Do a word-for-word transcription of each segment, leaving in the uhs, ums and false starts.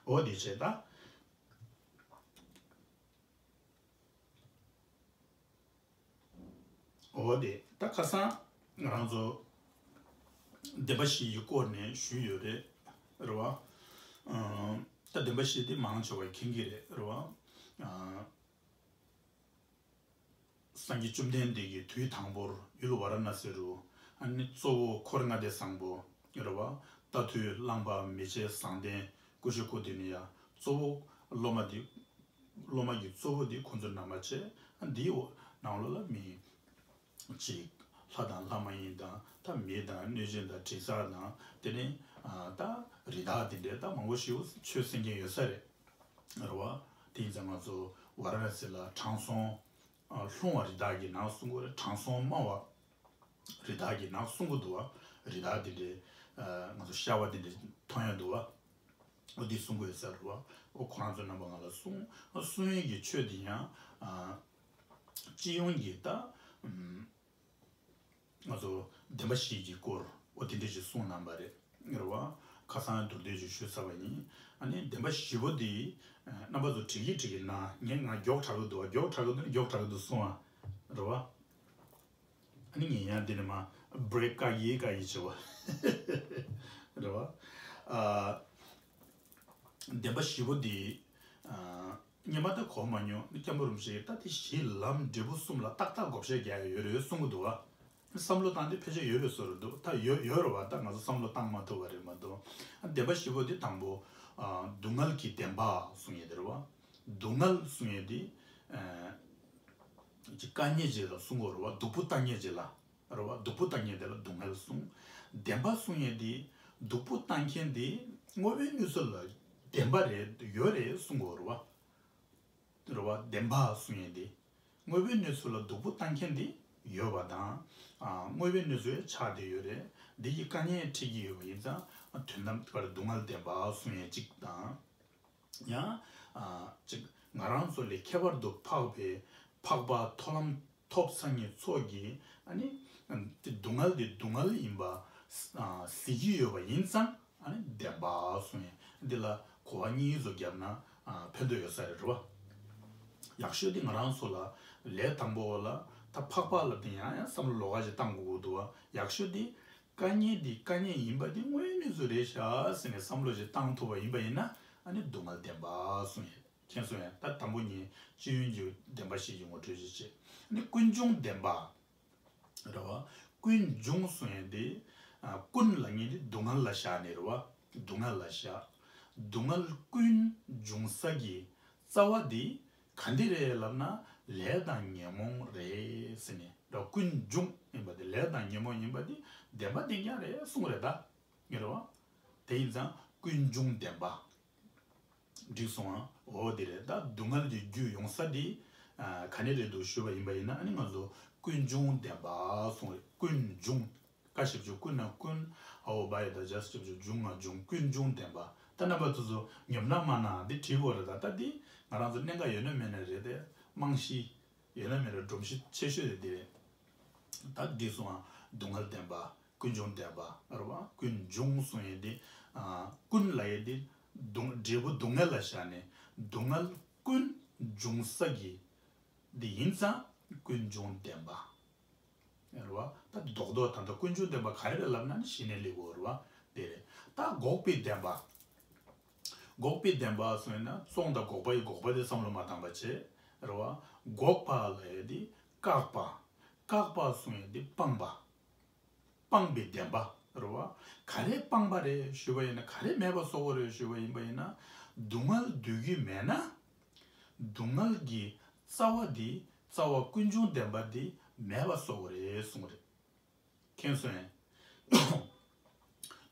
འོ་དེ་བྱས་ད། འོ་དེ་ད་ཁ་སང་ང་རང་ཚོ་བདེན་པ་བཞི་ཡི་སྐོར་ནས་ཞུས་ཡོད་རེད། རེད་བ། ཨ། ད་བདེན་པ་བཞི་དེ་མང་ཆེ་བས་མཁྱེན་གྱི་རེད། རེད་བ། ཨ། སངས་རྒྱས་བཅོམ་ལྡན་འདས་ཀྱིས་དུས་དང་པོར་ཡུལ་ཝཱ་ར་ཎ་སི་རུ། ཨ་ནི་གཙོ་བོ་འཁོར་ལྔ་སྡེ་བཟང་པོ། རེད་བ། རྟ་ཐུལ་གླང་པ་མེ་ལྕེ་བཟང་ལྡན་ཀུ་ཤའི་ཁུ་ཏི་ནི་ཡ། གཙོ་བོ་སློབ་མ་འདི། སློབ་མ་གི་གཙོ་བོ་འདི་ཁོང་ཚོ་རྣམ་པ་བྱས། ཨ། འདིའི་འོ་ནང་ལོགས་ལ་མི་གཅིག་ལྷ་དང་ལྷ་མ་ཡིན་དང་ད་མི་དང་གནོད་སྦྱིན་དང་དྲི་ཟ་དང་དེ་ནས། ཨ། ད་རི་དྭགས་དེ་འདྲའི་ད་མང་པོ་ཞིག་ཆོས་གསན་མཁན་ཡོད་ས་རེད། རེད་བ། དེ་ཡིན་ཙང་ང་ཚོ་ཝཱ་ར་ཎ་སི་ལ་དྲང་སྲོང་། ཨ། ལྷུང་བ་རི་དྭགས་ཀྱི་ནགས་གསུང་གི་རེད། དྲང་སྲོང་དམའ་བ་རི་དྭགས་ཀྱི་ནགས་གསུང་གི་འདུག་བ། རི་དྭགས་དེ་འདྲའི། ཨ། ང་ཚོ་ཤ་བ་དེ་འདྲའི་མཐོང་ཡ་འདུག་བ། འོ་དེ་གསུང་གི་ཡོད་ས་རེད་བ། འོ་ཁོ་རང་ཚོ་རྣམ་པ་ང་ལ་གསུང་། གསུང་ཡས་ཀྱི་ཆོས་དེ་ཡང་། ཨ། སྤྱི་ཡོངས་ཀྱི་ད། ཨམ། ང་ཚོ་བདེན་པ་བཞི་གི་སྐོར་འོ་དེ་འདྲ་ཞིག་གསུངས་གནང་བ་རེད། རེད་བ། ཁ་སང་མདོར་བསྡུས་ཅིག་ཞུས་ཚར་བ་ཡིན། ཨ་ནི་བདེན་པ་བཞི་པོ་དེ། ཨ། རྣམ་པ་ཚོ་འགྲིག་གི་འགྲིག་གི་ན། ངས་ང་མགྱོགས་དྲགས་ཀྱི་འདུག་བ། མགྱོགས་དྲགས་ཀྱི་འདུག་ན་མགྱོགས་དྲགས་ཀྱི་འདུག་གསུང་ཨ། རེད་བ། ཨ་ནི་ངས་ཡང་འདི་ནས་མར་བྷི་རེག་བཀག་གི་བཀག་གི་བྱེད་བ། རེད་བ། ཨ། བདེན་པ་བཞི་པོ་འདི། ཨ། སྔོན་མ་ད་གོ་མ་མྱོང་། སྐྱབས་མགོན་རིན་པོ་ཆེ་གིས་ད་དེ་གཞི་ལམ་འབྲས་བུ་གསུམ་ལ་ཏག་ཏག་བགོ་བཤའ་རྒྱག་ཡ་ཡོད་རེད་གསུང་གི་འདུག་བ། བསམ་བློ་བཏང་དུས་ཕལ་ཆེར་ཡོད་པའི་བཟོ་རུ་འདུག་ད་ཡོད་ཡོད་རེད་བ། ད་ང་ཚོ་བསམ་བློ་བཏང་མ་ཐུབ་པ་རེད་མ་གཏོགས། བདེན་པ་བཞི་པོ་འདི་དང་པོ། ཨ། སྡུག་བསྔལ་གྱི་བདེན་པ་གསུང་ཡས་དེ་རེད་བ། སྡུག་བསྔལ་གསུང་ཡས་འདི། ཨ། ཅིག་དཀའ་ངལ་ཅིག་ལ་གསུང་གི་རེད་བ། སྡུག་པོ་བཏང་ཡས་ཅིག་ལ། རེད་བ། སྡུག་པོ་བཏང་མཁན་དེ་ལ་སྡུག་བསྔལ་གསུང་། བདེན་པ་གསུང་ཡས་དེ། སྡུག་པོ་བཏང་མཁན་དེ་དངོས་པོའི་གནས་ཚུལ་ལ་བདེན་པ་རེད་ཡོད་རེད་གསུང་གི་རེད་བ། རེད་བ། བདེན་པ་གསུང་ཡས་དེ། དངོས་པོའི་གནས་ཚུལ་ལ་སྡུག་པོ་བཏང་མཁན་དེ་ཡོད་པ་དང་། ཨ། དངོས་པོའི་གནས་ཚུལ་ཆགས་བསྡད་ཡོད་རེད། འདི་ཡི་དཀའ་ངལ་འཕྲད་ཀྱི་ཡོད་པ་ཡིན་ཙང་། དོན་དམ་པར་སྡུག་བསྔལ་བདེན་པ་གསུང་ཡས་གཅིག་དང་། ཡང་། ཨ། ཅིག་ང་རང་ཚོ་ལས་ཁྱད་པར་དུ་འཕགས་པའི་འཕགས་པ་མཐོ་ལམ་ཐོབ་ཚར་མཁན་ཚོ་གིས། ཨ་ནི། ཨ། དེ་སྡུག་བསྔལ་དེ་སྡུག་བསྔལ་ཡིན་པ། ཨ། གཟིགས་ཀྱི་ཡོད་པ་ཡིན་ཙང་། ཨ་ནི་བདེན་པ་གསུང་ཡས་འདི་ལ་གོ་བ་གཉིས་སུ་བརྒྱབ་ན། ཨ། ཕན་ཐོགས་ཡོད་ས་རེད་བ། ཡག་ཤོས་དེ་ང་རང་ཚོ་ལ་ལས་དང་པོ་ལ་ད་འཕགས་པ་ལ་དེ་ཡང་ཡང་བསམ་བློ་ལོགས་ཀ་ཞིག་བཏང་དགོས་ཀྱི་འདུག་བ། ཡག་ཤོས་དེ། དཀའ་ངལ་འདི་དཀའ་ངལ་ཡིན་པ་འདི་དངོས་ཡོད་གནས་ཚུལ་རེད་ཤག་ཟེར་ནས་བསམ་བློ་ཞིག་བཏང་ཐུབ་པ་ཡིན་པ་ཡིན་ན། ཨ་ནི་སྡུག་བསྔལ་བདེན་པ་གསུང་ཡས། མཁྱེན་སོང་ངས། ད་དང་པོ་ཉིད་སྤྱི་ཡོངས་ཀྱི་བདེན་པ་བཞི་ཡི་ངོ་སྤྲོད་ཅིག་བྱེད། ཨ་ནི་ཀུན་འབྱུང་བདེན་པ། རེད་བ། ཀུན་འབྱུང་གསུང་ཡས་འདི། ཨ། ཀུན་ལབ་མཁན་འདི་སྡུག་བསྔལ་ལ་བཞག་ནས་རེད་བ། སྡུག་བསྔལ་ལ་བཞག་སྡུག་བསྔལ་ཀུན་འབྱུང་ས་གི་རྩ་བ་འདི་ག་འདི་རེད་ལབ་ན། ལས་དང་ཉོན་མོངས་རེད་ཟེར་ནས། རེད་བ། ཀུན་འབྱུང་ཡིན་པ་དེ། ལས་དང་ཉོན་མོངས་ཡིན་པ་དེ་བདེན་པ་བདེན་རྐྱང་རེད་གསུངས་རེད་ད། ངེས་རེད་བ། དེ་ཡིན་ཙང་ཀུན་འབྱུང་བདེན་པ། འགྲིག་སོང་ཨ། འོ་དེ་རེད། ད་སྡུག་བསྔལ་གྱི་རྒྱུ་ཡོང་ས་དེ། ཨ། ག་ནས་རེད་འདུག་ཞུས་པ་ཡིན་པ་ཡིན་ན། ཨ་ནི་ང་ཚོ་ཀུན་འབྱུང་བདེན་པ་གསུངས་རེད། ཀུན་འབྱུང་། ཀ་ཞབས་ཀྱུ་ཀུ་ན་ཀུན། འ་འོག་བ་ཡ་བཏགས་འཇའ་ཞབས་ཀྱུ་འབྱུང་ང་འབྱུང་། ཀུན་འབྱུང་བདེན་པ། ད་རྣམ་པ་ཚོ་ཚོ་ཉོབ་ན་མ་ན་འདི་བྲིས་དགོས་རེད། ད་ད་འདི་ང་རང་ཚོ་གནད་འགག་ཡོད་ན་མེད་ན་རེད་དེ། རྨང་གཞི་ཡོད་ན་མེད་ན་སྒྲོམ་གཞི་ཆེ་ཤོས་དེ་འདི་རེད། ད་འགྲིག་སོང་ཨ། སྡུག་བསྔལ་བདེན་པ། ཀུན་འབྱུང་བདེན་པ་རེད་བ། ཀུན་འབྱུང་གསུང་ཡས་དེ། ཨ། ཀུན་ལབ་ཡས་དེ་སྡུག་འབྲས་བུ་སྡུག་བསྔལ་ལ་བཞག་ནས། སྡུག་བསྔལ་ཀུན་འབྱུང་ས་གི་འདི་ཡིན་ཙང་ཀུན་འབྱུང་བདེན་པ། རེད་བ། ད་རྡོག་རྡོག་ད་ལྟ་ཀུན་འབྱུང་བདེན་པ་ག་རེ་རེད་ལབ་ན་ནི་གཞི་ནས་སླེབས་དགོས་རེད་བ། དེ་རེད། ད་འགོག་པའི་བདེན་པ། འགོག་པའི་བདེན་པ་གསུངས་ན་བཙོང་དང་འགོག་པ་ཡི་འགོག་པ་དེ་བསམ་བློ་མ་བཏང་པ་བྱས། རེད་བ། འགོག་པ་ལབ་ཡས་དེ་བཀག་པ། བཀག་པ་གསུངས་ཡས་དེ་སྤང་པ། སྤངས་པའི་བདེན་པ་རེད་བ། ག་རེ་སྤངས་པ་རེད་ཞུས་པ་ཡིན་ན། ག་རེ་མེད་པ་བཟོ་དགོས་རེད་ཞུས་པ་ཡིན་པ་ཡིན་ན། སྡུག་བསྔལ་འདོད་ཀྱི་མེད་ན། སྡུག་བསྔལ་གྱི་རྩ་བ་འདི་རྩ་བ་ཀུན་འབྱུང་བདེན་པ་འདི་མེད་པ་བཟོ་དགོས་རེད་གསུངས་རེད། མཁྱེན་སོང་ངས།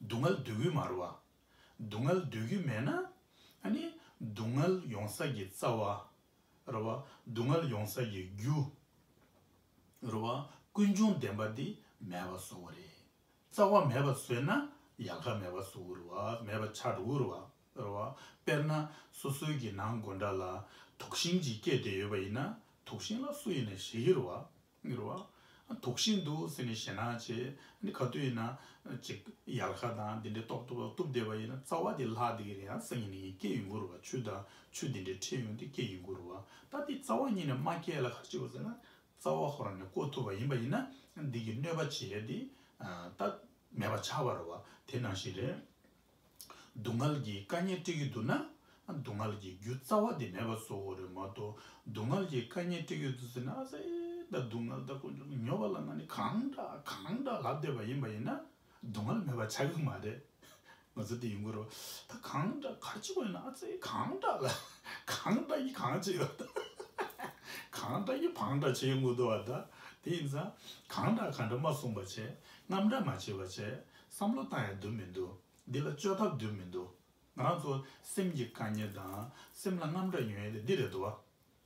སྡུག་བསྔལ་འདོད་ཀྱི་མ་རེད་བ། སྡུག་བསྔལ་འདོད་ཀྱི་མེད་ན། ཨ་ནི་སྡུག་བསྔལ་ཡོང་ས་ཀྱི་རྩ་བ། རེད་བ། སྡུག་བསྔལ་ཡོང་ས་ཀྱི་རྒྱུ། རེད་བ། ཀུན་འབྱུང་བདེན་པ་འདི་མེད་པ་བཟོ་དགོས་རེད། རྩ་བ་མེད་པ་བཟོས་ན་ཡལ་ག་མེད་པ་བཟོ་གི་རེད་བ། མེད་པ་ཆགས་འགྲོ་གི་རེད་བ། རེད་བ། དཔེར་ན་སོ་སོའི་གི་ནང་སྒོ་འགྲམ་ལ་དུག་ཤིང་ཅིག་སྐྱེས་བསྡད་ཡོད་པ་ཡིན་ན། དུག་ཤིང་ལ་སུ་ཡིན་ནའི་ཞེད་ཀྱི་རེད་བ། རེད་བ། དུག་ཤིང་འདུག་ཟེར་ནས་ཞེད་སྣང་བྱེད། ཨ་ནི་ག་དུས་ཡིན་ན་ཅིག་ཡལ་ག་དང་འདི་འདྲའི་ཏོག་ཏོག་གཏུབ་བསྡད་པ་ཡིན་ན་རྩ་བ་དེ་ལྷག་བསྡད་ཀྱི་རེད། ཡང་སང་ཉིན་ནས་སྐྱེ་ཡོང་གི་རེད་བ། ཆུ་དང་ཆུ་འདི་འདྲའི་འཕྲད་ཡོང་དུས་སྐྱེ་ཡོང་གི་རེད་བ། ད་དེ་རྩ་བ་ཉིད་ནས་མ་སྐྱེས་ལ་ག་རེ་བྱེད་དགོས་ཟེར་ན། རྩ་བ་ཁོ་རང་ནས་བཀོག་ཐུབ་པ་ཡིན་པ་ཡིན་ན་འདི་གི་གནོད་པ་བྱེད་ཡས་དེ་ད་མེད་པ་ཆགས་པ་རེད་བ། དེ་ནང་བཞིན་རེད། སྡུག་བསྔལ་གྱི་དཀའ་ངལ་སྤྲད་ཀྱི་འདུག་ན། སྡུག་བསྔལ་གྱི་རྒྱུ་རྩ་བ་དེ་མེད་པ་བཟོ་དགོས་རེད་མ་གཏོགས། སྡུག་བསྔལ་གྱི་དཀའ་ངལ་སྤྲད་ཀྱི་འདུག་ཟེར་ན། ཨ་ཙི། ད་སྡུག་བསྔལ་ད་དཀོན་མཆོག་ཉོབ་པ་ལ་ང་ནི་གང་འདྲ་གང་འདྲ་ལབ་བསྡད་པ་ཡིན་པ་ཡིན་ན། སྡུག་བསྔལ་མེད་པ་ཆགས་ཀྱི་མ་རེད། ང་ཚོ་དེ་ཡིན་དགོས་རེད། ད་གང་འདྲ་ག་རེ་བྱེད་དགོས་ཡིན་ན། ཨ་ཙི། གང་འདྲ་ལ་གང་འདྲ་ཡིན་གང་བྱེད་ཡོད་ད། གང་འདྲ་ཡིན་བང་འདྲ་བྱེད་ཡོང་གི་འདུག་བ། ད་དེ་ཡིན་ཙང་གང་འདྲ་གང་འདྲ་མ་གསུངས་པ་བྱས། རྔམ་འདྲ་མ་བྱེད་པ་བྱས། བསམ་བློ་བཏང་ཡ་འདུག་མི་འདུག་འདི་ལ་བཅོས་ཐབས་འདུག་མི་འདུག་ང་རང་ཚོ་སེམས་ཀྱི་དཀའ་ངལ་དང་སེམས་ལ་རྔམ་སྐྲག་ཡོང་ཡས་དེ་འདི་རེད་འདུག་བ།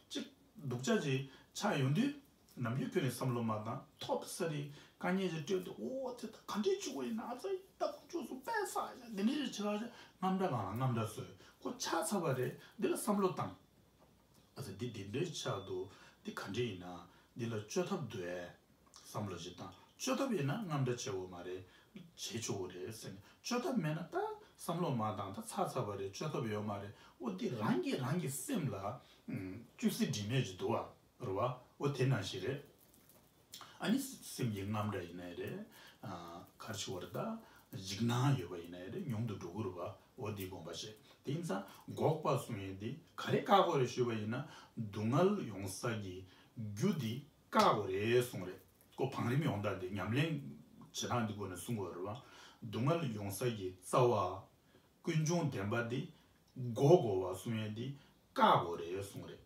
གཅིག་སྡུག་ཅག་ཅིག་ཆགས་ཡོང་དུས་ནམ་རྒྱུན་ཁྱོད་ནས་བསམ་བློ་མ་བཏང་། ཐོབ་ས་རེད། དཀའ་ངལ་ཅིག་སྤྲད་དུས། ཨོ་དེ་ད་ག་འདྲས་བྱེད་དགོས་ཡིན་ན། ཨ་ཙི། ད་ཁོང་ཚོ་སུ་པས་ས་ཡ་འདི་འདྲས་ཅིག་བྱེད་ལ་རྔམ་སྐྲག་ལངས་ལ་རྔམ་སྐྲག་བཟོས། ཁོ་ཆགས་ཚར་བ་རེད། འདི་ལ་བསམ་བློ་བཏང་། ཨ་ཙི། འདི་འདི་འདྲའི་ཆགས་འདུག་འདི་ག་འདྲ་ཡིན་ན། འདི་ལ་བཅོས་ཐབས་འདུག་ཨེ། བསམ་བློ་ཞིག་བཏང་། བཅོས་ཐབས་ཡིན་ན་རྔམ་སྐྲག་བྱེད་དགོས་མ་རེད། བྱེད་ཆོག་གི་རེད་ཟེར་ནས། བཅོས་ཐབས་མེད་ན་ད་བསམ་བློ་མ་བཏང་། ད་ཚར་ཚར་བ་རེད། བཅོས་ཐབས་ཡོད་མ་རེད། འོ་འདི་རང་གིས་རང་གི་སེམས་ལ་ཨུམ་བཅོས་སྲིད་དྲི་མེད་ཅིག་འདུག་བ། རེད་བ། འོ་དེ་ནང་བཞིན་རེད། ཨ་ནི་སེམས་ཀྱི་རྔམ་སྐྲག་ཡིན་ནའི་རེད། ཨ་ག་རེ་ཞུ་དགོས་རེད། ད་འཇིགས་སྣང་ཡོད་པ་ཡིན་ནའི་རེད། ཉུང་དུ་འགྲོ་གི་རེད་བ། འོ་འདི་དགོངས་པ་བཞེས། དེ་ཡིན་ཙང་འགོག་པ་གསུང་ཡས་འདི་ག་རེ་བཀག་དགོས་རེད་ཞུས་པ་ཡིན་ན། སྡུག་བསྔལ་ཡོང་ས་ཀྱི་རྒྱུ་འདི་བཀག་དགོས་རེད་གསུངས་རེད། ཁོ་བང་རིམ་ཡོངས་དག་འདི་ཉམས་ལེན་བྱེད་སྟངས་འདི་སྒོ་ནས་གསུང་དགོས་རེད་བ། སྡུག་བསྔལ་ཡོང་ས་ཀྱི་རྩ་བ་ཀུན་འབྱུང་བདེན་པ་འདི་འགོག་དགོས་པ་གསུང་ཡས་འདི་བཀག་དགོས་རེད་གསུངས་རེད།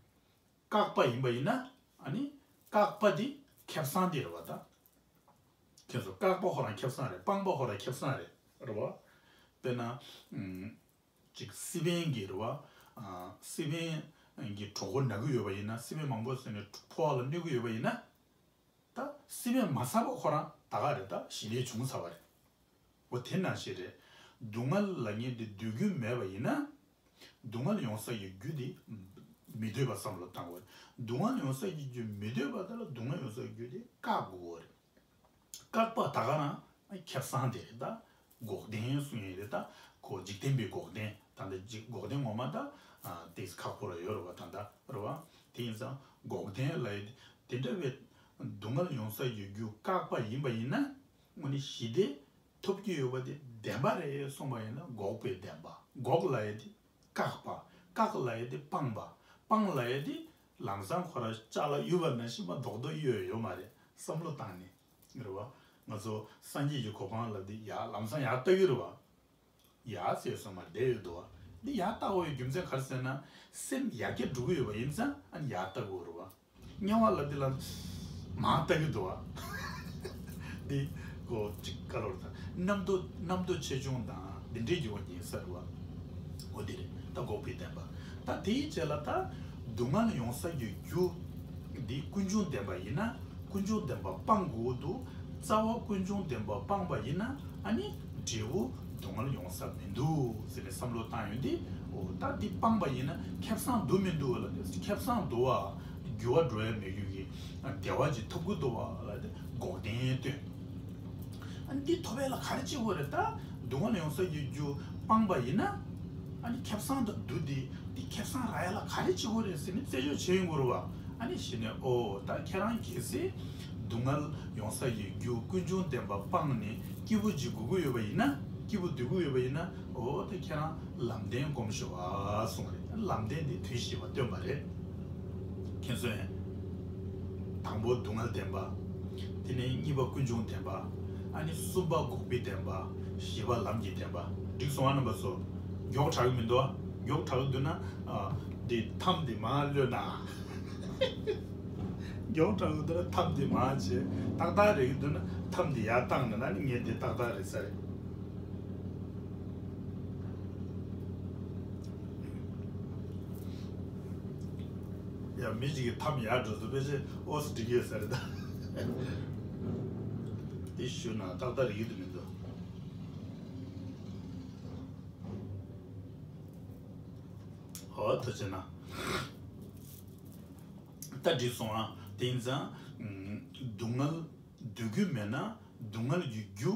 བཀག་པ་ཡིན་པ་ཡིན་ན། ཨ་ནི་བཀག་པ་འདི་ཁེ་བཟང་འདི་རེད་བ་ད། ཁྱེད་ཚོ་བཀག་པ་ཁོ་རང་ཁེ་བཟང་རེད། སྤངས་པ་ཁོ་རང་ཁེ་བཟང་རེད། རེད་བ། དཔེར་ན། ཨུམ། ཅིག་སི་པན་གྱི་རེད་བ། ཨ་སི་པན་གྱི་གྲོད་ཁོག་ན་གི་ཡོད་པ་ཡིན་ན། སི་པན་མང་པོ་ཟོས་ནས་ཕོ་བ་ལ་གནོད་གི་ཡོད་པ་ཡིན་ན། ད་སི་པན་མ་ཟ་བ་ཁོ་རང་ད་ག་རེད། ད་ཞི་ལི་བྱུང་ཚར་བ་རེད། འོ་དེ་ནང་བཞིན་རེད། སྡུག་བསྔལ་ལབ་མཁན་དེ་འདོད་རྒྱུ་མེད་པ་ཡིན་ན། སྡུག་བསྔལ་ཡོང་ས་ཀྱི་རྒྱུ་དེ་མི་འདོད་པ་བསམ་བློ་བཏང་དགོས། སྡུག་བསྔལ་ཡོང་ས་ཀྱི་རྒྱུ་མི་འདོད་པ་དེ་ལ་སྡུག་བསྔལ་ཡོང་ས་ཀྱི་རྒྱུ་དེ་བཀག་དགོས་རེད། བཀག་པ་ད་ག་རང་ཁེ་བཟང་དེ་རེད་ད། འགོག་བདེན་གསུང་ཡས་རེད་ད། ཁོ་འཇིག་རྟེན་པའི་འགོག་བདེན། ད་ལྟ་འཇིག་འགོག་བདེན་ངོ་མ་ད་ཨ་ཏོག་ཙམ་ཁག་པོ་ར་ཡོད་རེད་བ། ད་ལྟ་རེད་བ། དེ་ཡིན་ཙང་འགོག་བདེན་ལབ་ཡས་དེ་འདྲ་བའི་སྡུག་བསྔལ་ཡོང་ས་ཀྱི་རྒྱུ་བཀག་པ་ཡིན་པ་ཡིན་ན། དངོས་གནས་ཞི་བདེ་ཐོབ་ཀྱི་ཡོད་པ་དེ་བདེན་པ་རེད་གསུངས་པ་ཡིན་ན། འགོག་པའི་བདེན་པ། འགོག་ལབ་ཡས་དེ་བཀག་པ། བཀག་ལབ་ཡས་དེ་སྤངས་པ། སྤངས་ལབ་ཡས་དེ་ལམ་སང་ཁོ་རང་ལྕགས་ལ་གཡུག་པ་ནང་བཞིན་མར་རྡོག་རྡོག་གཡུག་ཡས་ཡོད་མ་རེད། བསམ་བློ་བཏང་ནས་རེད་བ། ང་ཚོ་སངས་རྒྱས་ཀྱི་གོ་འཕང་ལབ་དེ་ཡར་ལམ་སང་ཡར་ལྟ་གི་རེད་བ། ཡར་ཟེར་སོང་མར་བསྡད་ཡོད་འདུག་བ། འདི་ཡར་ལྟ་དགོས་ཡའི་རྒྱུ་མཚན་ག་རེ་ཟེར་ན། སེམས་ཡར་རྒྱས་འགྲོ་གི་ཡོད་པ་ཡིན་ཙང་ཨ་ནི་ཡར་ལྟ་དགོས་རེད་བ། དམྱལ་བ་ལབ་དེ་ལ་མར་ལྟ་གི་འདུག་བ། འདི་གོ་གཅིག་བཀའ་སློབ་དང་། རྣམ་རྟོག་རྣམ་རྟོག་ཆེ་ཆུང་དང་འདི་འདྲའི་རྒྱུ་བ་ཉེ་ས་རེད་བ། འོ་འདི་རེད། ད་འགོག་པའི་བདེན་པ། ད་དེའི་རྗེས་ལ་ད་སྡུག་བསྔལ་ཡོང་ས་ཀྱི་རྒྱུ་འདི་ཀུན་འབྱུང་བདེན་པ་ཡིན་ན། ཀུན་འབྱུང་བདེན་པ་སྤང་དགོས་འདུག་རྩ་བ་ཀུན་འབྱུང་བདེན་པ་སྤངས་པ་ཡིན་ན་ཨ་ནི་འབྲས་བུ་སྡུག་བསྔལ་ཡོང་ས་མི་འདུག་ཟེར་ནས་བསམ་བློ་བཏང་ཡོང་དུས། འོ་ད་འདི་སྤངས་པ་ཡིན་ན་ཁེ་བཟང་འདུག་མི་འདུག་ལབ་དུས། ཁེ་བཟང་འདུག་བ། འགྱུར་བ་འགྲོ་ཡ་མེད་རྒྱུ་གི་བདེ་བ་ཅིག་ཐོབ་ཀྱི་འདུག་བ་ལབ་དུས་འགོག་བདེན་སྟོན། ཨ་ནི་འདི་ཐོབ་ཡ་ལ་ག་རེ་བྱེད་དགོས་རེད། ད་སྡུག་བསྔལ་ཡོང་ས་ཀྱི་རྒྱུ་སྤངས་པ་ཡིན་ན། ཨ་ནི་ཁེ་བཟང་དང་བསྡུར་ཏེ་འདི་ཁེ་བཟང་རག་ཡ་ལ་ག་རེ་བྱེད་དགོས་རེད་ཟེར་ནས་རྩད་གཅོད་བྱེད་ཡོང་དགོས་རེད་བ། ཨ་ནི་གཞི་ནས་ཨོ་ད་ཁྱེད་རང་གལ་སྲིད་སྡུག་བསྔལ་ཡོང་ས་ཀྱི་རྒྱུ་ཀུན་འབྱུང་བདེན་པ་སྤངས་ནས་སྐྱིད་པོ་ཅིག་དགོས་ཀྱི་ཡོད་པ་ཡིན་ན། སྐྱིད་པོ་སྡོད་ཀྱི་ཡོད་པ་ཡིན་ན། ཨོ་ད་ཁྱེད་རང་ལམ་བདེན་སྒོམ་ཤོག་ཨ་གསུངས་རེད། ལམ་བདེན་དེ་དུས་བཞི་པ་སྟོན་པ་རེད། མཁྱེན་སོང་ངས། དང་པོ་སྡུག་བསྔལ་བདེན་པ། དེ་ནས་གཉིས་པ་ཀུན་འབྱུང་བདེན་པ། ཨ་ནི་གསུམ་པ་འགོག་པའི་བདེན་པ། བཞི་པ་ལམ་གྱི་བདེན་པ། འགྲིག་སོང་ཨ་རྣམ་པ་ཚོ། མགྱོགས་དྲགས་ཀྱི་མི་འདུག་ཨ། མགྱོགས་དྲགས་ཀྱི་འདུག་ན། ཨ། འདི་མཐའམ་འདི་མར་གློད་ན། མགྱོགས་དྲགས་ཀྱི་འདུག་ན་མཐའམ་འདི་མར་བྱེད། ཏག་ཏག་རེད་ཀྱི་འདུག་ན་མཐའམ་འདི་ཡར་བཏང་ན་ན་ནི་ངས་འདི་ཏག་ཏག་རེད་ས་རེད། ཡ་མི་གཅིག་གིས་མཐའམ་ཡར་འགྲོ་དུས་ཕལ་ཆེར་ཨོ་སི་འགྲིག་ཡོད་ས་རེད་ད། འདི་ཞུ་ན་ཏག་ཏག་རེད་ཀྱི་འདུག་མི་འདུག་ཨོ་ཐུགས་རྗེ་གནང་། ད་འགྲིག་སོང་ཨ། དེ་ཡིན་ཙང་། ཨུམ། སྡུག་བསྔལ་ སྡུག་རྒྱུ་མེད་ན་སྡུག་བསྔལ་གྱི་རྒྱུ་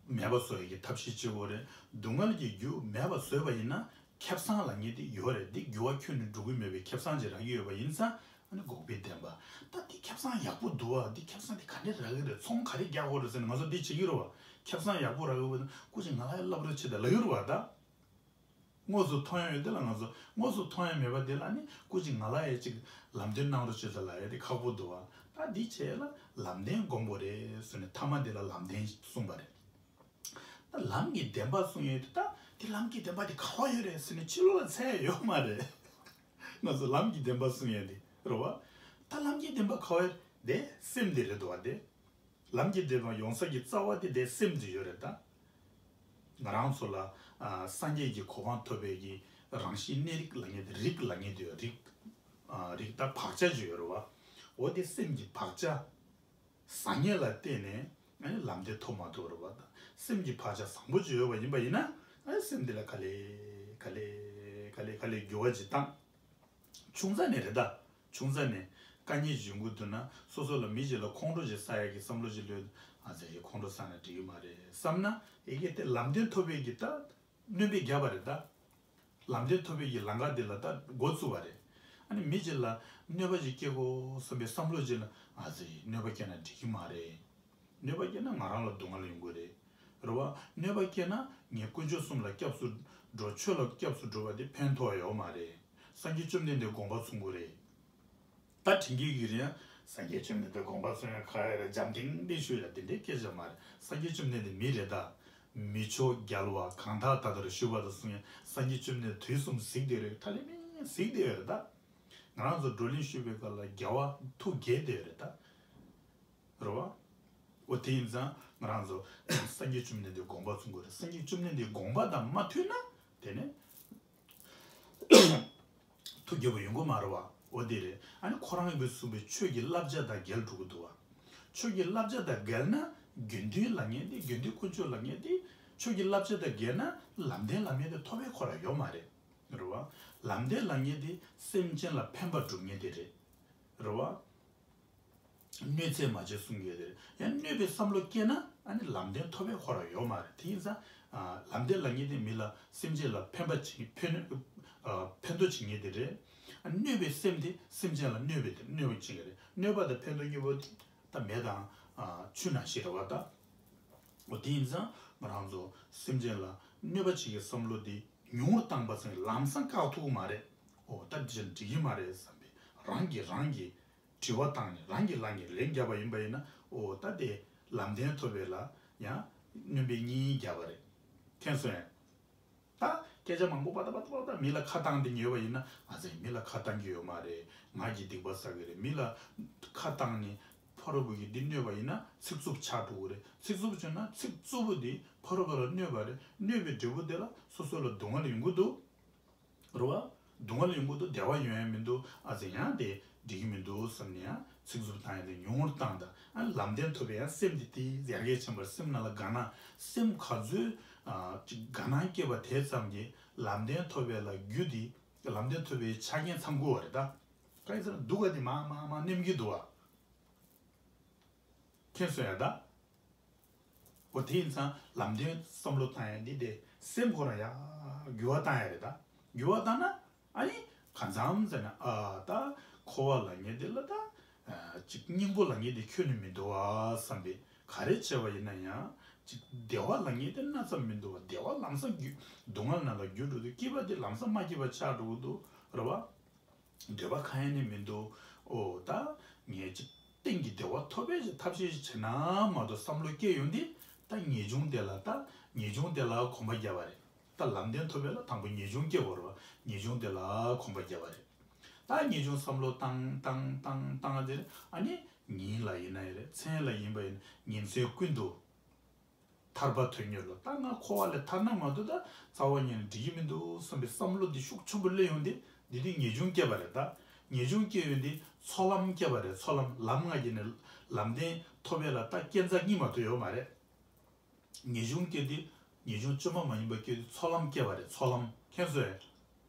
མེད་པ་བཟོ་ཡ་གི་ཐབས་ཤེས་བྱེད་དགོས་རེད། སྡུག་བསྔལ་གྱི་རྒྱུ་མེད་པ་བཟོས་པ་ཡིན་ན་ཁེ་བཟང་ལབ་མཁན་དེ་ཡོད་རེད། འདི་འགྱུར་བ་ཁྱོན་ནས་འགྲོ་གི་མེད་པའི་ཁེ་བཟང་ཅིག་རག་གི་ཡོད་པ་ཡིན་ཙང་། ཨ་ནི་འགོག་པའི་བདེན་པ། ད་འདི་ཁེ་བཟང་ཡག་པོ་འདུག་བ། འདི་ཁེ་བཟང་འདི་ག་འདྲས་རག་གི་རེད། ཚོང་ག་རེ་རྒྱག་དགོས་རེད་ཟེར་ནས་ང་ཚོ་འདི་བྱེད་ཀྱི་རེད་བ། ཁེ་བཟང་ཡག་པོ་རག་གི་ཡོད་པ་ན་སྐུ་མཁྱེན་ང་ལ་ཡ་བསླབ་རོགས་བྱེད་དང་ལབ་ཀྱི་རེད་བ། ད་དངོས་སུ་མཐོང་ཡ་ཡོད་དེ་ལ་ང་ཚོ་དངོས་སུ་མཐོང་ཡ་མེད་པ་དེ་ལ་ནི་སྐུ་མཁྱེན་ང་ལ་ཡ་ཅིག་ལམ་སྟོན་གནང་རོགས་བྱེད་དང་ལབ་ཡ་དེ་ཁག་པོ་འདུག་བ། ད་འདི་བྱས་ལ་ལམ་བདེན་སྒོམ་དགོས་རེད་ཟེར་ནས་ཐ་མ་འདི་ལ་ལམ་བདེན་གསུངས་པ་རེད། ད་ལམ་གྱི་བདེན་པ་གསུང་ཡས་དེ། ད་དེ་ལམ་གྱི་བདེན་པ་དེ་ག་པར་ཡོད་རེད་ཟེར་ནས་ཕྱི་ལོགས་ལ་འཚོལ་ཡས་ཡོད་མ་རེད། ང་ཚོ་ལམ་གྱི་བདེན་པ་གསུང་ཡས་དེ་རེད་བ། ད་ལམ་གྱི་བདེན་པ་ག་པར་ཡོད་རེད། དེ་སེམས་དེ་རེད་འདུག་བ། དེ་ལམ་གྱི་བདེན་པ་ཡོང་ས་ཀྱི་རྩ་བ་དེ་དེ་སེམས་དེ་ཡོད་རེད་ད། ང་རང་ཚོ་ལ་ཨ་སངས་རྒྱས་ཀྱི་གོ་འཕང་ཐོབ་པའི་གི་རང་བཞིན་གནས་རིགས་ལབ་མཁན་དེ། རིགས་ལབ་མཁན་དེ་ཡོད། རིགས་ཨ་རིགས་ད་བག་ཆགས་ཅིག་ཡོད་རེད་བ། འོ་དེ་སེམས་ཀྱི་བག་ཆགས། བཟང་ངན་ལ་བརྟེན་ནས་ཨ་ནི་ལམ་བདེན་ཐོབ་མ་ཐུབ་རེད་བ། ད་སེམས་ཀྱི་བག་ཆགས་བཟང་པོ་ཅིག་ཡོད་པ་ཡིན་པ་ཡིན་ན། ཨ་ནི་སེམས་འདི་ལ་ག་ལེ་ག་ལེ་ག་ལེ་ག་ལེ་འགྱུར་བ་ཅིག་བཏང་། ཆུང་ཙག་ནས་རེད་ད། ཆུང་ཙག་ནས་དཀའ་ངལ་ཅིག་ཡོང་གི་འདུག་ན། སོ་སོ་ལ་མི་གཅིག་ལ་ཁོང་ཁྲོ་ཅིག་ཟ་ཡ་གི་བསམ་བློ་ཅིག་སླེབས། ཨ་ཙི་ཡ་ཁོང་ཁྲོ་ཟ་ན་འགྲིག་གི་མ་རེད་བསམ་ན། ཨེ་གེ་དེ་ལམ་བདེན་ཐོབ་པའི་གི་ད་སྣོན་པ་བརྒྱབ་པ་རེད་ད། ལམ་བདེན་ཐོབ་པའི་གི་ལམ་ཁ་འདི་ལ་ད་འགོ་བཙུགས་པ་རེད། ཨ་ནི་མི་གཅིག་ལ་གནོད་པ་ཅིག་སྐྱེལ་དགོས་བསམ་པའི་བསམ་བློ་ཅིག་ལ། ཨ་ཙི་གནོད་པ་སྐྱེལ་ན་འགྲིག་གི་མ་རེད། གནོད་པ་སྐྱེལ་ན་ང་རང་ལ་སྡུག་བསྔལ་ཡོང་གི་རེད། རེད་བ། གནོད་པ་སྐྱེལ་ན་ངས་དཀོན་མཆོག་གསུམ་ལ་སྐྱབས་སུ་འགྲོ། ཆོས་ལ་སྐྱབས་སུ་འགྲོ་བ་དེ་ཕན་ཐོགས་ཡོད་མ་རེད། སངས་རྒྱས་བཅོམ་ལྡན་འདས་དགོངས་པ་མཚུངས་ཀྱི་རེད། ད་དྲན་གྱི་ཡོད་རེད། ཡང་སངས་རྒྱས་བཅོམ་ལྡན་འདས་དགོངས་པ་མཚུངས་ཡ་ག་རེ་རེད། འཇམ་ཐིང་ཐིང་ཞུ་ཡ་དེ་འདྲའི་སྐད་ཆ་མ་རེད། སངས་རྒྱས་བཅོམ་ལྡན་འདས་མི་རེད་ད། མི་ཆོས་རྒྱལ་བ་གང་དག་ད་ལྟར་བཞུགས་པ་དང་གསུངས་ཡ། སངས་རྒྱས་བཅོམ་ལྡན་འདས་དུས་གསུམ་གཟིགས་བསྡད་རེད། ཐ་ལེ་མེ་གཟིགས་བསྡད་ཡོད་རེད་ད། ང་རང་ཚོ་བགྲོ་གླེང་ཞུས་པའི་སྐབས་ལ་རྒྱལ་བ་ཐུགས་དགྱེས་བསྡད་ཡོད་རེད་ད། རེད་བ། འོ་དེ་ཡིན་ཙང་ང་རང་ཚོ་སངས་རྒྱས་བཅོམ་ལྡན་འདས་དགོངས་པ་མཚུངས་དགོས་རེད། སངས་རྒྱས་བཅོམ་ལྡན་འདས་དགོངས་པ་དང་མ་མཐུན་ན་དེ་ནི་ཐུགས་དགྱེས་པོ་ཡོང་གི་མ་རེད་བ། འོ་དེ་རེད། ཨ་ནི་ཁོ་རང་གིས་གསུངས་པའི་ཆོས་ཀྱི་བསླབ་བྱ་དང་འགལ་འགྲོ་གི་འདུག་བ། ཆོས་ཀྱི་བསླབ་བྱ་དང་འགལ་ན། དགེ་འདུན་ལབ་མཁན་དེ། དགེ་འདུན་དཀོན་མཆོག་ལབ་མཁན་དེ། ཆོས་ཀྱི་བསླབ་བྱ་དང་འགལ་ན་ལམ་བདེན་ལབ་མཁན་དེ་ཐོབ་པའི་ཁོ་རང་ཡོད་མ་རེད། རེད་བ། ལམ་བདེན་ལབ་མཁན་དེ་སེམས་ཅན་ལ་ཕན་པ་སྒྲུབ་མཁན་དེ་རེད། རེད་བ། གནོད་འཚེ་མ་བྱེད་གསུང་གི་ཡོད་དེ་རེད། ཡང་གནོད་པའི་བསམ་བློ་སྐྱེས་ན་ཨ་ནི་ལམ་བདེན་ཐོབ་པའི་ཁོ་རང་ཡོད་མ་རེད། དེ་ཡིན་ཙང་། ཨ་ལམ་བདེན་ལབ་མཁན་དེ་མི་ལ་སེམས་ཅན་ལ་ཕན་པ་བྱེད། ཕན་ཨ་ཕན་ཐོགས་བྱེད་མཁན་དེ་རེད། ཨ་གནོད་པའི་སེམས་དེ་སེམས་ཅན་ལ་གནོད་པའི་དེ་གནོད་པ་བྱེད་མཁན་རེད། གནོད་པ་དང་ཕན་ཐོགས་གཉིས་པོ་དེ་ད་མེ་དང་ཨ་ཆུ་ནང་བཞིན་རེད་བ་ད། འོ་དེ་ཡིན་ཙང་ང་རང་ཚོ་སེམས་ཅན་ལ་གནོད་པ་བྱེད་ཀྱི་བསམ་བློ་དེ་ཉུང་རུ་བཏང་པ་ཙམ་ལམ་སང་བཀག་ཐུབ་ཀྱི་མ་རེད། འོ་ད་དེ་འདྲ་འགྲིག་གི་མ་རེད་བསམ་པའི་རང་གིས་རང་གིས་དྲི་བ་བཏང་ནས་རང་གིས་རང་གིས་ལན་བརྒྱབ་པ་ཡིན་པ་ཡིན་ན། འོ་ད་དེ་ལམ་བདེན་ཐོབ་པའི་ལ་ཡང་སྣོན་པ་གཉིས་བརྒྱབ་པ་རེད། མཁྱེན་སོང་ངས། ད་སྐད་ཆ་མང་པོ་པ་ཏ་པ་ཏ་པ་ཏ་མི་ལ་ཁ་བཏང་དེ་ཉོས་པ་ཡིན་ན། ཨ་ཙི་མི་ལ་ཁ་བཏང་གི་ཡོད་མ་རེད། ང་གིས་སྡིག་པ་བསགས་ཀྱི་རེད། མི་ལ་ཁ་བཏང་ནས་ཕ་རོལ་པོ་གིས་འདི་གནོད་པ་ཡིན་ན་ཚིག་རྩུབ་ཆགས་འགྲོ་གི་རེད། ཚིག་རྩུབ་བྱུང་ན་ཚིག་རྩུབ་པོ་འདི་ཕ་རོལ་པོ་ལ་གནོད་པ་རེད། གནོད་པའི་འབྲས་བུ་དེ་ལ་སོ་སོ་ལ་སྡུག་བསྔལ་ཡོང་གི་འདུག་རེད་བ། སྡུག་བསྔལ་ཡོང་གི་འདུག་བདེ་བ་ཡོང་ཡ་མི་འདུག་ཨ་ཙི་ཡང་དེ་འགྲིག་གི་མི་འདུག་བསམ་ནས་ཡང་ཚིག་རྩུབ་བཏང་ཡ་དེ་ཉུང་རུ་བཏང་དང་། ཨ་ལམ་བདེན་ཐོབ་པའི་ཡང་སེམས་དེ་དེ་ཡར་རྒྱས་ཕྱིན་པར་སེམས་ནང་ལ་དགའ་སྣང་། སེམས་ག་ཚོད་ཨ་ཅིག་དགའ་སྣང་སྐྱེས་པ་དེ་ཙམ་གྱིས་ལམ་བདེན་ཐོབ་པའི་ལ་རྒྱུ་དེ། ལམ་བདེན་ཐོབ་པའི་ཆ་རྐྱེན་ཚང་དགོས་པ་རེད་ད། གང་ཡིན་ཟེར་ན་སྡུག་ག་དེ་མང་མང་མང་ནེམ་གྱི་འདུག་བ། མཁྱེན་སོང་ཡ་ད། འོ་དེ་ཡིན་ཙང་ལམ་བདེན་བསམ་བློ་བཏང་ཡ་འདི་དེ་སེམས་ཁོ་རང་ཡ་འགྱུར་བ་བཏང་ཡ་རེད་ད། འགྱུར་བ་བཏང་ན་ཨ་ནི་གང་འཚམ་ཟེར་ན། ཨ་ད་འཁོར་བ་ལབ་མཁན་དེ་ལ་ད་ཨ་ཅིག་སྙིང་པོ་ལབ་མཁན་དེ་ཁྱོན་ནས་མི་འདུག་བ་བསམ་པས་ག་རེ་བྱས་པ་ཡིན་ན་ཡང་ཅིག་བདེ་བ་ལབ་མཁན་དེ་སྣ་ཙམ་མི་འདུག་བ། བདེ་བ་ལམ་སང་རྒྱུ་སྡུག་བསྔལ་ནང་ལ་རྒྱུ་འགྲོ་དུས་སྐྱིད་པ་དེ་ལམ་སང་མ་སྐྱིད་པ་ཆགས་འགྲོ་གི་འདུག་རེད་བ། འདོད་པ་གང་ཡང་ནི་མི་འདུག་ཨོ་ད་ངས་ཅིག་གཏན་གྱི་བདེ་བ་ཐོབ་པའི་ཐབས་ཤེས་ཤིག་བྱེད་ན་མ་གཏོགས་བསམ་བློ་སྐྱེ་ཡོང་དུས། ད་ངེས་འབྱུང་དེ་ལ་ད་ངེས་འབྱུང་དེ་ལ་གོམས་པ་བརྒྱབ་པ་རེད། ད་ལམ་བདེན་ཐོབ་པའི་ལ་དང་པོ་ངེས་འབྱུང་སྐྱེ་དགོས་རེད་བ། ངེས་འབྱུང་དེ་ལ་གོམས་པ་བརྒྱབ་པ་རེད། ད་ངེས་འབྱུང་བསམ་བློ་བཏང་བཏང་བཏང་བཏང་དེ་ཨ་ནི་ཉིན་ལ་ཡིན་ན་ཡང་རེད། མཚན་ལ་ཡིན་པ་ཡིན་ན་ཉིན་མཚན་ཀུན་ཏུ། ཐར་པ་དོན་གཉེར་ལོ། ད་ང་འཁོར་བ་ལས་ཐར་ན་མ་གཏོགས་ད་རྩ་བ་ཉིད་ནས་འགྲིག་གི་མི་འདུག་བསམ་པའི་བསམ་བློ་འདི་ཤུགས་ཆེན་པོ་སླེབས་ཡོང་དུས། འདི་དུས་ངེས་འབྱུང་སྐྱེས་པ་རེད་ད། ངེས་འབྱུང་སྐྱེས་ཡོང་དུས་ཚོགས་ལམ་སྐྱེས་པ་རེད། ཚོགས་ལམ། ལམ་ལྔ་ཡིན་ནའི་ལམ་བདེན་ཐོབ་པའི་ལ་ད་སྐྱེ་འཚར་གཉིས་མ་གཏོགས་ཡོད་མ་རེད། ངེས་འབྱུང་སྐྱེས་དུས་ངེས་འབྱུང་བཅོས་མ་མ་ཡིན་པ་སྐྱེས་དུས་ཚོགས་ལམ་སྐྱེས་པ་རེད། ཚོགས་ལམ། མཁྱེན་སོང་ངས།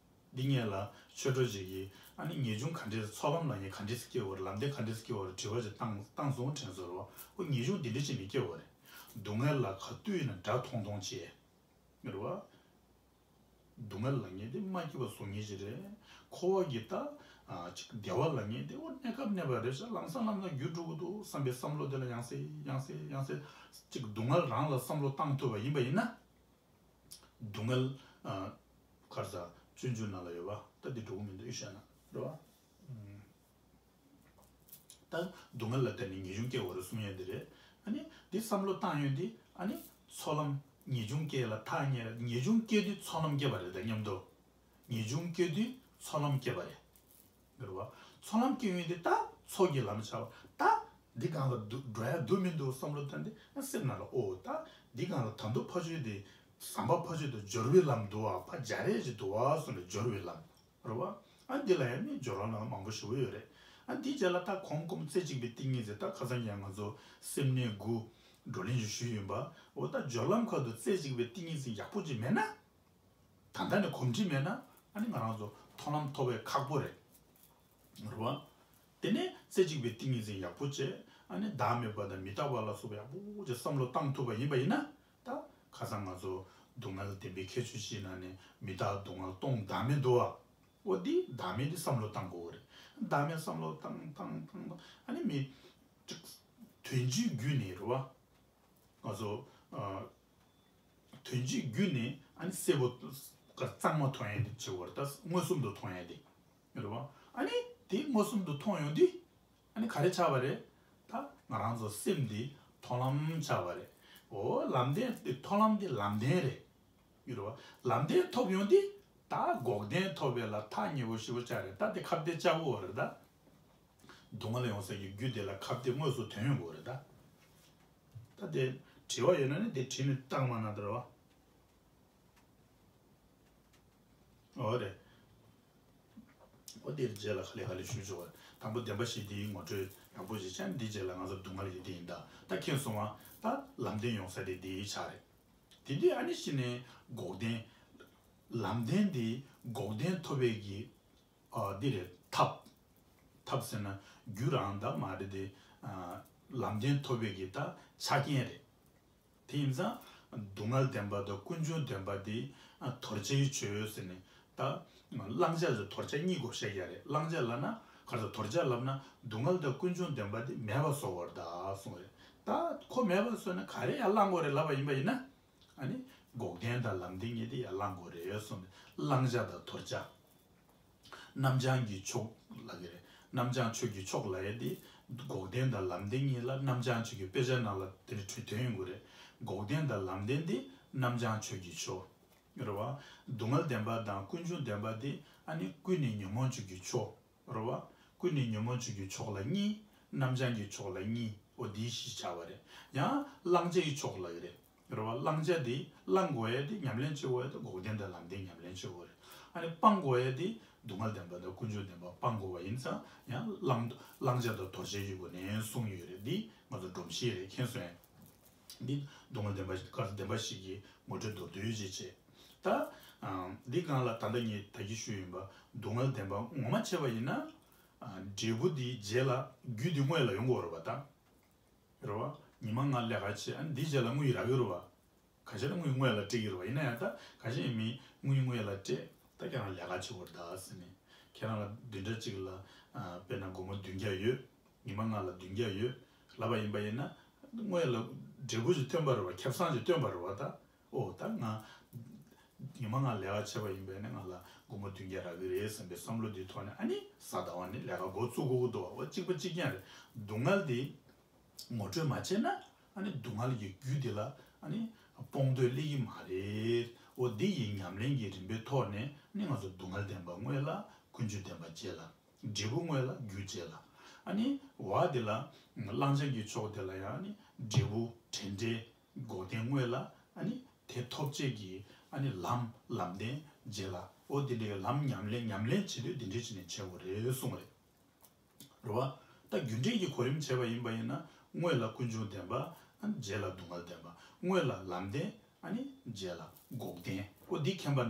འདི་སྔོན་ལ་ཆོས་གྲོགས་ཅིག་གིས་ ཨ་ནི་ངེས་འབྱུང་ག་འདྲས་ཚོགས་ལམ་ལ་ངས་ག་འདྲས་སྐྱེ་བ་རེད། ལམ་བདེན་ག་འདྲས་སྐྱེ་བ་རེད། དྲི་བ་ཅིག་བཏང་བཏང་སོང་དྲན་སོང་རེད་བ། ཨོ་ངེས་འབྱུང་འདི་འདྲས་ཅིག་ནས་སྐྱེ་བ་རེད། སྡུག་བསྔལ་ལ་ག་དུས་ཡིན་ན་དགྲ་མཐོང་མཐོང་བྱེད། རེད་བ། སྡུག་བསྔལ་ལ་ངེས་དེ་མ་སྐྱིད་པ་བཟོ་ངེས་ཅིག་རེད། འཁོར་བ་གི་ད་ཨ་ཅིག་བདེ་བ་ལ་ངེས་དེ་ཨོ་གནས་སྐབས་གནས་པ་རེད་ཤག་ལམ་སང་ལམ་སང་འགྱུར་འགྲོ་གི་འདུག་བསམ་པའི་བསམ་བློ་དེ་ལ་ཡང་སེ་ཡང་སེ་ཡང་སེ་ཅིག་སྡུག་བསྔལ་རང་ལ་བསམ་བློ་བཏང་ཐུབ་པ་ཡིན་པ་ཡིན་ན། སྡུག་བསྔལ། ཨ། ག་རེ་ཟ། སྤྱོད་འཇུག་ནང་ལ་ཡོད་པ་ད་འདི་འགྲོ་གི་མི་འདུག་ཨེ་བཤད་ན་རེད་བ། ཨུམ། ད་སྡུག་བསྔལ་ལ་བརྟེན་ནས་ངེས་འབྱུང་སྐྱེ་བ་རེད་གསུང་ཡས་འདི་རེད། ཨ་ནི་འདི་བསམ་བློ་བཏང་ཡོང་དུས་ཨ་ནི་ཚོགས་ལམ་ངེས་འབྱུང་སྐྱེ་ལ་ཐག་ཉེ་རེད། ངེས་འབྱུང་སྐྱེ་དུས་ཚོགས་ལམ་སྐྱེ་བ་རེད། ད་མཉམ་དུ་ངེས་འབྱུང་སྐྱེ་དུས་ཚོགས་ལམ་སྐྱེ་བ་རེད། རེད་བ། ཚོགས་ལམ་སྐྱེ་ཡོང་དུས་ད་ཚོགས་ཀྱི་ལམ་ཆགས་པ་ད་འདི་སྒང་ལ་འདུག་འགྲོ་ཡ་འདུག་མི་འདུག་བསམ་བློ་བཏང་དུས་ཨ་སེམས་ནང་ལ་ཨོ་ད་འདི་སྒང་ལ་ད་དུང་ཕ་ཆོས་དེ་ཟམ་པ་ཕ་ཆོས་དེ་སྦྱོར་བའི་ལམ་འདུག་བ། ཕ་སྦྱར་ཡས་ཅིག་འདུག་བ་གསུངས་ནས་སྦྱོར་བའི་ལམ། རེད་བ། ཨ་འདི་ལ་ཡང་ནི་སྦྱོར་ལམ་ནང་མང་པོ་ཞེ་པོ་ཡོད་རེད། ཨ་འདིའི་རྗེས་ལ་ད་གོམ་གོམ་རྩེ་གཅིག་པའི་ཏིང་ངེ་འཛིན། ད་ཁ་སང་ཡང་ང་ཚོ་སེམས་གནས་དགུ་བགྲོ་གླེང་ཞིག་ཞུས་ཡིན་པ། འོ་ད་སྦྱོར་ལམ་ཁག་ཏུ་རྩེ་གཅིག་པའི་ཏིང་ངེ་འཛིན་ཡག་པོ་ཅིག་མེད་ན། ད་ལྟ་ནས་གོམས་འདྲིས་མེད་ན་ཨ་ནི་ང་རང་ཚོ་མཐོང་ལམ་ཐོབ་པའི་ཁག་པོ་རེད། རེད་བ། དེ་ནས་རྩེ་གཅིག་པའི་ཏིང་ངེ་འཛིན་ཡག་པོ་བྱས། ཨ་ནི་བདག་མེད་པ་དང་མི་རྟག་པ་ལ་སོགས་པ་ཡག་པོ་བྱས་བསམ་བློ་བཏང་ཐུབ་པ་ཡིན་པ་ཡིན་ན། ད་ཁ་སང་ང་ཚོ་སྡུག་བསྔལ་བདེན་པའི་ཁྱད་ཆོས་བཞིའི་ནང་ནས་མི་རྟག་སྡུག་བསྔལ་སྟོང་བདག་མེད་འདུག་བ། འོ་འདི་བདག་མེད་འདི་བསམ་བློ་བཏང་དགོས་རེད། བདག་མེད་བསམ་བློ་བཏང་བཏང་བཏང་བཏང་ཨ་ནི་མི་དོན་སྤྱིའི་རྒྱུད་ནས་རེད་བ། ང་ཚོ་ཨ། དོན་སྤྱིའི་རྒྱུད་ནས་ཨ་ནི་གསལ་པོ་ག་གཙང་མ་མཐོང་ཡ་དེ་བྱེད་དགོས་རེད། ད་མངོན་སུམ་དུ་མཐོང་ཡ་དེ་རེད་བ། ཨ་ནི་དེ་མངོན་སུམ་དུ་མཐོང་ཡོང་དུས་ཨ་ནི་ག་རེ་ཆགས་པ་རེད། ད་ང་རང་ཚོ་སེམས་འདི་མཐོང་ལམ་ཆགས་པ་རེད། འོ་ལམ་བདེན་དེ་མཐོང་ལམ་དེ་ལམ་བདེན་རེད། ཡོད་རེད་བ། ལམ་བདེན་ཐོབ་ཡོང་དུས་ད་འགོག་བདེན་ཐོབ་པའི་ལ་ཐག་ཉེ་པོ་ཞེ་པོ་ཆགས་རེད། ད་དེ་ཁ་གཏད་བཅག་དགོས་རེད་ད། སྡུག་བསྔལ་ཡོང་ས་ཀྱི་རྒྱུ་དེ་ལ་ཁ་གཏད་དངོས་སུ་ཐོན་ཡོང་དགོས་རེད་ད། ད་དེ་དྲི་བ་ཡོད་ན་ནི་དེ་དྲིས་ནས་བཏང་མ་གནང་དེ་རེད་བ། འོ་རེད། འོ་དེའི་རྗེས་ལ་ག་ལེ་ག་ལེ་ཞུ་ཆོག་པ། དང་པོ་བདེན་པ་བཞི་དེའི་ངོ་སྤྲོད་ཡག་པོ་ཞིག་བྱས། འདིའི་རྗེས་ལ་ང་ཚོ་སྡུག་བསྔལ་ཡོད་དེ་ཡིན་ད། ད་མཁྱེན་སོང་བ། ད་ལམ་བདེན་ཡོང་ས་དེ་འདི་ཆགས་རེད། དེ་དུས་ཨ་ནི་གཞི་ནས་འགོག་བདེན། ལམ་བདེན་དེ་འགོག་བདེན་ཐོབ་པའི་གི་ཨ་འདི་རེད། ཐབས། ཐབས་ཟེར་ན་རྒྱུ་རང་ད་མ་རེད་དེ། ཨ་ལམ་བདེན་ཐོབ་པའི་གི་ད་ཆ་རྐྱེན་རེད། དེ་ཡིན་ཙང་སྡུག་བསྔལ་བདེན་པ་དང་ཀུན་འབྱུང་བདེན་པ་དེ་ཨ་དོར་བྱའི་ཆོས་ཟེར་ནས་ད་བླང་བྱ་ཟེར་དོར་བྱ་གཉིས་གོ་བཤད་ཀྱི་རེད། བླང་བྱ་ལབ་ན་ག་རེ་ཟེར། དོར་བྱ་ལབ་ན་སྡུག་བསྔལ་དང་ཀུན་འབྱུང་བདེན་པ་དེ་མེད་པ་བཟོ་བར་གདའ་གསུངས་རེད། ད་ཁོ་མེད་པ་བཟོས་ན་ག་རེ་ཡར་བླང་དགོས་རེད་ལབ་པ་ཡིན་པ་ཡིན་ན། ཨ་ནི་འགོག་བདེན་དང་ལམ་བདེན་གཉིས་དེ་ཡར་བླང་དགོས་རེད་གསུངས་ནས། བླང་བྱ་དང་དོར་བྱ། རྣམ་བྱང་གི་ཕྱོགས་ལབ་ཀྱི་རེད། རྣམ་བྱང་ཆོས་ཀྱི་ཕྱོགས་ལབ་ཡས་དེ་འགོག་བདེན་དང་ལམ་བདེན་གཉིས་ལ་རྣམ་བྱང་ཆོས་ཀྱི་དཔེ་ཆ་ནང་ལ་དེ་འདྲ་བྲིས་ཐོན་ཡོང་གི་རེད། འགོག་བདེན་དང་ལམ་བདེན་དེ་རྣམ་བྱང་ཆོས་ཀྱི་ཕྱོགས། རེད་བ། སྡུག་བསྔལ་བདེན་པ་དང་ཀུན་འབྱུང་བདེན་པ་དེ་ཨ་ནི་ཀུན་ནས་ཉོན་མོངས་ཆོས་ཀྱི་ཕྱོགས། རེད་བ། ཀུན་ནས་ཉོན་མོངས་ཆོས་ཀྱི་ཕྱོགས་ལ་གཉིས། རྣམ་བྱང་གི་ཕྱོགས་ལ་གཉིས། འོ་འདི་བཞི་ཆགས་པ་རེད། ཡང་བླང་བྱའི་ཕྱོགས་ལ་རེད། རེད་བ། བླང་བྱ་དེ་བླང་དགོས་ཡ་དེ་ཉམས་ལེན་བྱེད་དགོས་ཡ་དེ་འགོག་བདེན་དང་ལམ་བདེན་ཉམས་ལེན་བྱེད་དགོས་རེད། ཨ་ནི་སྤང་དགོས་ཡ་དེ་སྡུག་བསྔལ་བདེན་པ་དང་ཀུན་འབྱུང་བདེན་པ་སྤང་དགོས་པ་ཡིན་ཙང་ཡང་བླང་བླང་བྱ་དང་དོར་བྱའི་ཡུལ་སྒོ་ནས་གསུངས་ཡོད་རེད། འདི་ང་ཚོ་སྒྲོམ་གཞི་རེད། མཁྱེན་སོང་ངས། འདི་སྡུག་བསྔལ་བདེན་པ་ཞིག་དཀར་བདེན་པ་ཞིག་གི་ངོ་སྤྲོད་མདོར་བསྡུས་ཅིག་བྱས། ད་ཨ་འདི་སྒང་ལ་ད་ལྟ་ངས་ད་གིན་ཞུས་ཡིན་པ། སྡུག་བསྔལ་བདེན་པ་ངོ་མ་བྱས་པ་ཡིན་ན། ཨ་འབྲས་བུ་འདི་རྗེས་ལ་རྒྱུ་འདི་སྔོན་ལ་ཡོང་དགོས་རེད་པ་ད། རེད་བ། ཉི་མ་ལྔ་ལས་ཀ་བྱས། ཨ་ནི་འདིའི་རྗེས་ལ་དངུལ་རག་གི་རེད་བ། ག་ཤེད་ན་དངུལ་སྔོན་ལ་སྤྲད་ཀྱི་རེད་བ། ཡིན་ན་ཡང་ད་ག་ཤེད་མི་དངུལ་སྔོན་ལ་སྤྲད། ད་ཁྱེད་རང་ལས་ཀ་བྱེད་དགོས་རེད་ད་ཟེར་ནས། ཁྱེད་རང་ལ་བདུན་ཕྲག་གཅིག་ལ་ཨ་དཔེར་ན་སྒོར་མོ་བདུན་བརྒྱ་ཡོད། ཉི་མ་ལྔ་ལ་བདུན་བརྒྱ་ཡོད་ལབ་པ་ཡིན་པ་ཡིན་ན། སྔོན་ལ་འབྲས་བུ་ཞིག་བཏོན་པ་རེད་བ། ཁེ་བཟང་ཞིག་བཏོན་པ་རེད་བ་ད། ཨོ་ད་ང་ཉི་མ་ལྔ་ལས་ཀ་བྱས་པ་ཡིན་པས་ན་ང་ལ་སྒོར་མོ་བདུན་བརྒྱ་རག་གི་རེད་བསམ་པའི་བསམ་བློ་འདིའི་ཐོག་ནས་ཨ་ནི་གཟའ་ཟླ་བ་ནས་ལས་ཀ་འགོ་བཙུགས་དགོས་ཀྱི་འདུག་བ། འོ་གཅིག་པ་གཅིག་རྐྱང་རེད། སྡུག་བསྔལ་འདི་ངོ་སྤྲོད་མ་བྱས་ན་ཨ་ནི་སྡུག་བསྔལ་གྱི་རྒྱུ་འདི་ལ་ཨ་ནི་སྤོང་འདོད་སླེབས་ཀྱི་མ་རེད། འོ་འདི་ཡི་ཉམས་ལེན་གྱི་རིམ་པའི་ཐོག་ནས་ཨ་ནི་ང་ཚོ་སྡུག་བསྔལ་བདེན་པ་སྔོན་ལ་ཀུན་འབྱུང་བདེན་པ་རྗེས་ལ། འབྲས་བུ་སྔོན་ལ་རྒྱུ་རྗེས་ལ། ཨ་ནི་བ་དེ་ལ་བླང་བྱ་གི་ཕྱོགས་དེ་ལ་ཡང་ཨ་ནི་འབྲས་བུ་དྲན་འབྲས་འགོག་བདེན་སྔོན་ལ་ཨ་ནི་དེ་ཐོབ་བྱེད་ཀྱི་ཨ་ནི་ལམ་ལམ་བདེན་རྗེས་ལ། འོ་དེ་འདྲའི་ལམ་ཉམས་ལེན་ཉམས་ལེན་བྱེད་དུས་འདི་འདྲའི་བྱས་ནས་བྱེད་དགོས་རེད་གསུངས་རེད། རེད་བ། ད་རྒྱུ་འབྲས་ཀྱི་གོ་རིམ་བྱས་པ་ཡིན་པ་ཡིན་ན་སྔོན་ལ་ཀུན་འབྱུང་བདེན་པ། ཨ་ནི་རྗེས་ལ་སྡུག་བསྔལ་བདེན་པ། སྔོན་ལ་ལམ་བདེན། ཨ་ནི་རྗེས་ལ་འགོག་བདེན། འོ་འདི་མཁྱེན་པ་ན་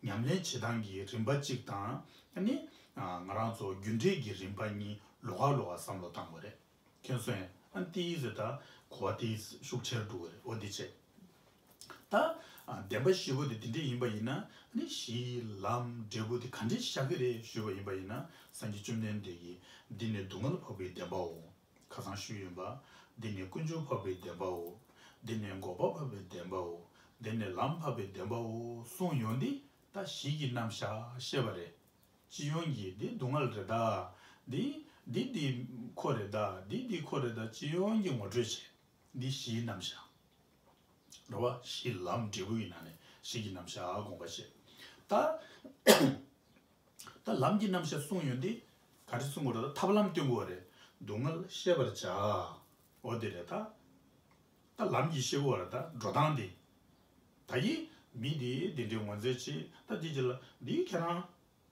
ཉམས་ལེན་བྱེད་སྟངས་ཀྱི་རིམ་པ་གཅིག་དང་། ཨ་ནི་ ཨ་ང་རང་ཚོ་རྒྱུ་འབྲས་ཀྱི་རིམ་པ་གཉིས་ལོགས་ཀ་ལོགས་ཀ་བསམ་བློ་བཏང་དགོས་རེད། མཁྱེན་སོང་ངས། ཨ་ཏིས་ད་གོ་བ་ཏིས་ཤུགས་ཆེར་འགྲོ་གི་རེད། འོ་འདི་བྱས། ད་ཨ་བདེན་པ་བཞི་པོ་དེ་འདི་འདྲས་ཡིན་པ་ཡིན་ན། ཨ་ནི་གཞི་ལམ་འབྲས་བུ་དེ་ག་འདྲས་བཞག་གི་རེད་ཞུས་པ་ཡིན་པ་ཡིན་ན། སངས་རྒྱས་བཅོམ་ལྡན་འདས་ཀྱིས་འདི་ནི་སྡུག་བསྔལ་འཕགས་པའི་བདེན་པའོ། ཁ་སང་ཞུས་ཡིན་པ། འདི་ནི་ཀུན་འབྱུང་འཕགས་པའི་བདེན་པའོ། འདི་ནི་འགོག་པ་འཕགས་པའི་བདེན་པའོ། འདི་ནི་ལམ་འཕགས་པའི་བདེན་པའོ་གསུངས་ཡོང་དུས། ད་གཞི་གི་རྣམ་གཞག་བཤད་པ་རེད། སྤྱི་ཡོངས་ཀྱི་འདི་སྡུག་བསྔལ་རེད་ད། འདི་འདི་འདི་ཁོ་རེད་ད། འདི་འདི་ཁོ་རེད་ད། སྤྱི་ཡོངས་ཀྱི་ངོ་སྤྲོད་བྱས། འདི་གཞིའི་རྣམ་གཞག་རེད་བ། གཞི་ལམ་འབྲས་བུ་ཡི་ནང་ནས་གཞི་གི་རྣམ་གཞག་དགོངས་པ་བཞེས། ད་ད་ལམ་གྱི་རྣམ་གཞག་གསུངས་ཡོང་དུས། ག་རེ་གསུང་དགོས་རེད། ད་ཐབས་ལམ་སྟོན་དགོས་རེད། སྡུག་བསྔལ་ཤེས་པར་བྱ། འོ་དེ་རེད་ད། ད་ལམ་གྱི་ཤེས་དགོས་རེད་ད། འགྲོ་སྟངས་དེ། ད་ཡིན་མི་དེ་དེ་འདྲའི་ངོས་འཛིན་བྱེད། ད་དེ་རྗེས་ལ་འདི་ཁྱེད་རང་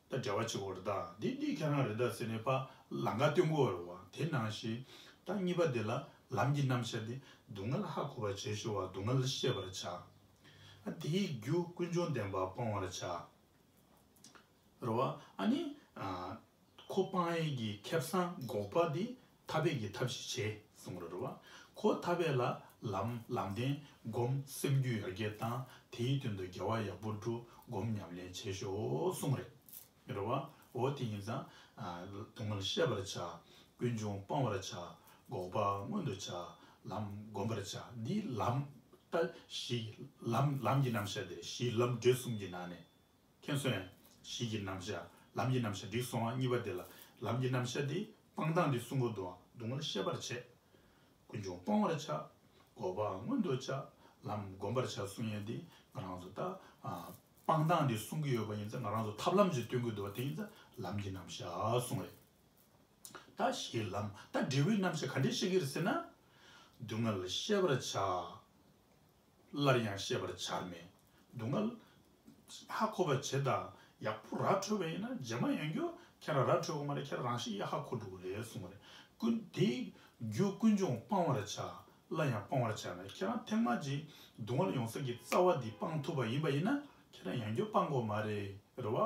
ད་འབྲེལ་བ་བྱེད་དགོས་རེད་ད། འདི་འདི་ཁྱེད་རང་རེད་ད་ཟེར་ནས་ཕར་ལམ་ཁ་སྟོན་དགོས་རེད་བ། དེ་ནང་བཞིན་ད་གཉིས་པ་དེ་ལ་ལམ་གྱི་རྣམ་གཞག་དེ། སྡུག་བསྔལ་ཧ་གོ་བར་བྱེད་ཤོག་བ། སྡུག་བསྔལ་ཤེས་པར་བྱ། ཨ་དེའི་རྒྱུ་ཀུན་འབྱུང་བདེན་པ་སྤང་བར་བྱ། རེད་བ། ཨ་ནི་ཨ་ཁོ་སྤང་ཡས་ཀྱི་ཁེ་བཟང་འགོག་པ་འདི་ཐར་པའི་གི་ཐབས་ཤེས་བྱེད་གསུངས་རེད་བ། ཁོ་ཐར་པའི་ལ་ལམ་ལམ་བདེན་སྒོམ། སེམས་རྒྱུད་ཡར་རྒྱས་བཏང་། དེའི་དོན་དུ་དགེ་བ་ཡག་པོ་སྒྲུབ། སྒོམ་ཉམས་ལེན་བྱེད་ཤོག་གསུངས་རེད། རེད་བ། འོ་དེ་ཡིན་ཙང་ཨ་སྡུག་བསྔལ་ཤེས་པར་བྱ། ཀུན་འབྱུང་སྤང་བར་བྱ། འགོག་པ་མངོན་དུ་བྱ། ལམ་སྒོམ་པར་བྱ། འདི་ལམ་ད་གཞི་ལམ་ལམ་གྱི་རྣམ་གཞག་དེ་རེད། གཞི་ལམ་འབྲས་གསུམ་གྱི་ནང་ནས། མཁྱེན་སོང་ངས། གཞི་གི་རྣམ་གཞག་ལམ་གྱི་རྣམ་གཞག་འགྲིག་སོང་ང་། གཉིས་པ་དེ་ལ་ལམ་གྱི་རྣམ་གཞག་དེ་སྤང་སྟངས་དེ་གསུང་གི་འདུག་ཨ། སྡུག་བསྔལ་ཤེས་པར་བྱེད། ཀུན་འབྱུང་སྤང་བར་བྱ། འགོག་པ་མངོན་དུ་བྱ། ལམ་སྒོམ་པར་བྱ་གསུང་ཡས་དེ་ང་རང་ཚོ་ད་ཨ་སྤང་སྟངས་དེ་གསུང་གི་ཡོད་པ་ཡིན་ཙང་། ང་རང་ཚོ་ཐབས་ལམ་ཞིག་སྟོན་གི་འདུག་ཨ། དེ་ཡིན་ཙང་ལམ་གྱི་རྣམ་གཞག་གསུང་རེད། ད་གཞི་ལམ་ད་འབྲས་བུའི་རྣམ་གཞག་ག་འདྲས་བཤད་ཀྱི་རེད་ཟེར་ན། སྡུག་བསྔལ་ཤེས་པར་བྱ། སླར་ཡང་ཤེས་པར་བྱར་མེད། སྡུག་བསྔལ་ཧ་གོ་བ་བྱེད་དང་། ཡག་པོ་ར་འཕྲོད་པ་ཡིན་ན་རྗེས་མ་ཡང་བསྐྱར་ཁྱེད་རང་ར་འཕྲོད་དགོས་མ་རེད། ཁྱེད་རང་རང་བཞིན་གྱིས་ཧ་གོ་འགྲོ་གི་རེད་གསུངས་པ་རེད། ཀུན་དེའི་རྒྱུ་ཀུན་འབྱུང་སྤང་བར་བྱ། སླར་ཡང་སྤང་བར་བྱ་ན། ཁྱེད་རང་ཐེངས་མ་གཅིག་སྡུག་བསྔལ་ཡོང་ས་གི་རྩ་བ་འདི་སྤང་ཐུབ་པ་ཡིན་པ་ཡིན་ན། ཁྱེད་རང་ཡང་བསྐྱར་སྤང་དགོས་མ་རེད། རེད་བ།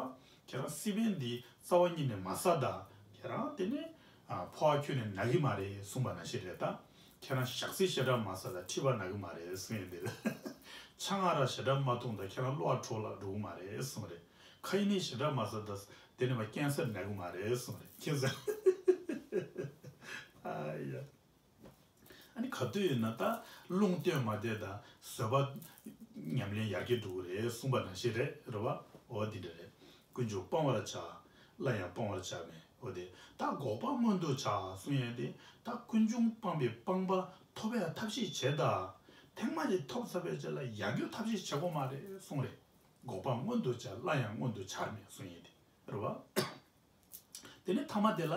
ཁྱེད་རང་སི་པན་འདི་རྩ་བ་ཉིད་ནས་མ་ཟ་ད། ཁྱེད་རང་དེ་ནས་ཨ་ཕོ་བ་ཁྱོན་ནས་ན་གི་མ་རེད་གསུངས་པ་ནང་བཞིན་རེད་ད། ཁྱེད་རང་ཞག་ཚི་ཞེ་དྲག་མ་ཟ་ད་མཁྲིས་པ་ན་གི་མ་རེད་གསུངས་ཡོད་འདི་རེད། ཆང་ཨ་རག་ཞེ་དྲག་མ་འཐུང་ད་ཁྱེད་རང་གློ་བ་འཕྲོ་བརླག་འགྲོ་གི་མ་རེད་གསུངས་རེད། ཁ་ཡི་ནི་ཞེ་དྲག་མ་ཟ་ད་དེ་ནས་མ་ཀན་སར་ན་གི་མ་རེད་གསུངས་རེད། ཁྱེད་ཟ། ཨ་ཡ། ཨ་ནི་ག་དུས་ཡིན་ན་ད་རླུང་བསྟེན་མ་བསྡད་ད་བཟོད་པ་ཉམས་ལེན་ཡར་རྒྱས་འགྲོ་གི་རེད་གསུངས་པ་ནང་བཞིན་རེད། རེད་བ། འོ་འདི་འདྲ་རེད། ཀུན་འབྱུང་སྤང་བར་བྱ། སླར་ཡང་སྤང་བར་བྱ་མེད། འོ་དེ་ད་འགོག་པ་མངོན་དུ་བྱ་གསུང་ཡས་དེ། ད་ཀུན་འབྱུང་སྤངས་པའི་སྤངས་པ་ཐོབ་པའི་ཐབས་ཤེས་བྱེད་ད། ཐེངས་མ་གཅིག་ཐོབ་ཚར་བའི་རྗེས་ལ་ཡང་བསྐྱར་ཐབས་ཤེས་བྱེད་དགོས་མ་རེད་གསུངས་རེད། འགོག་པ་མངོན་དུ་བྱ། སླར་ཡང་མངོན་དུ་བྱར་མེད་གསུང་ཡས་དེ། རེད་བ། དེ་ནས་ཐ་མ་དེ་ལ་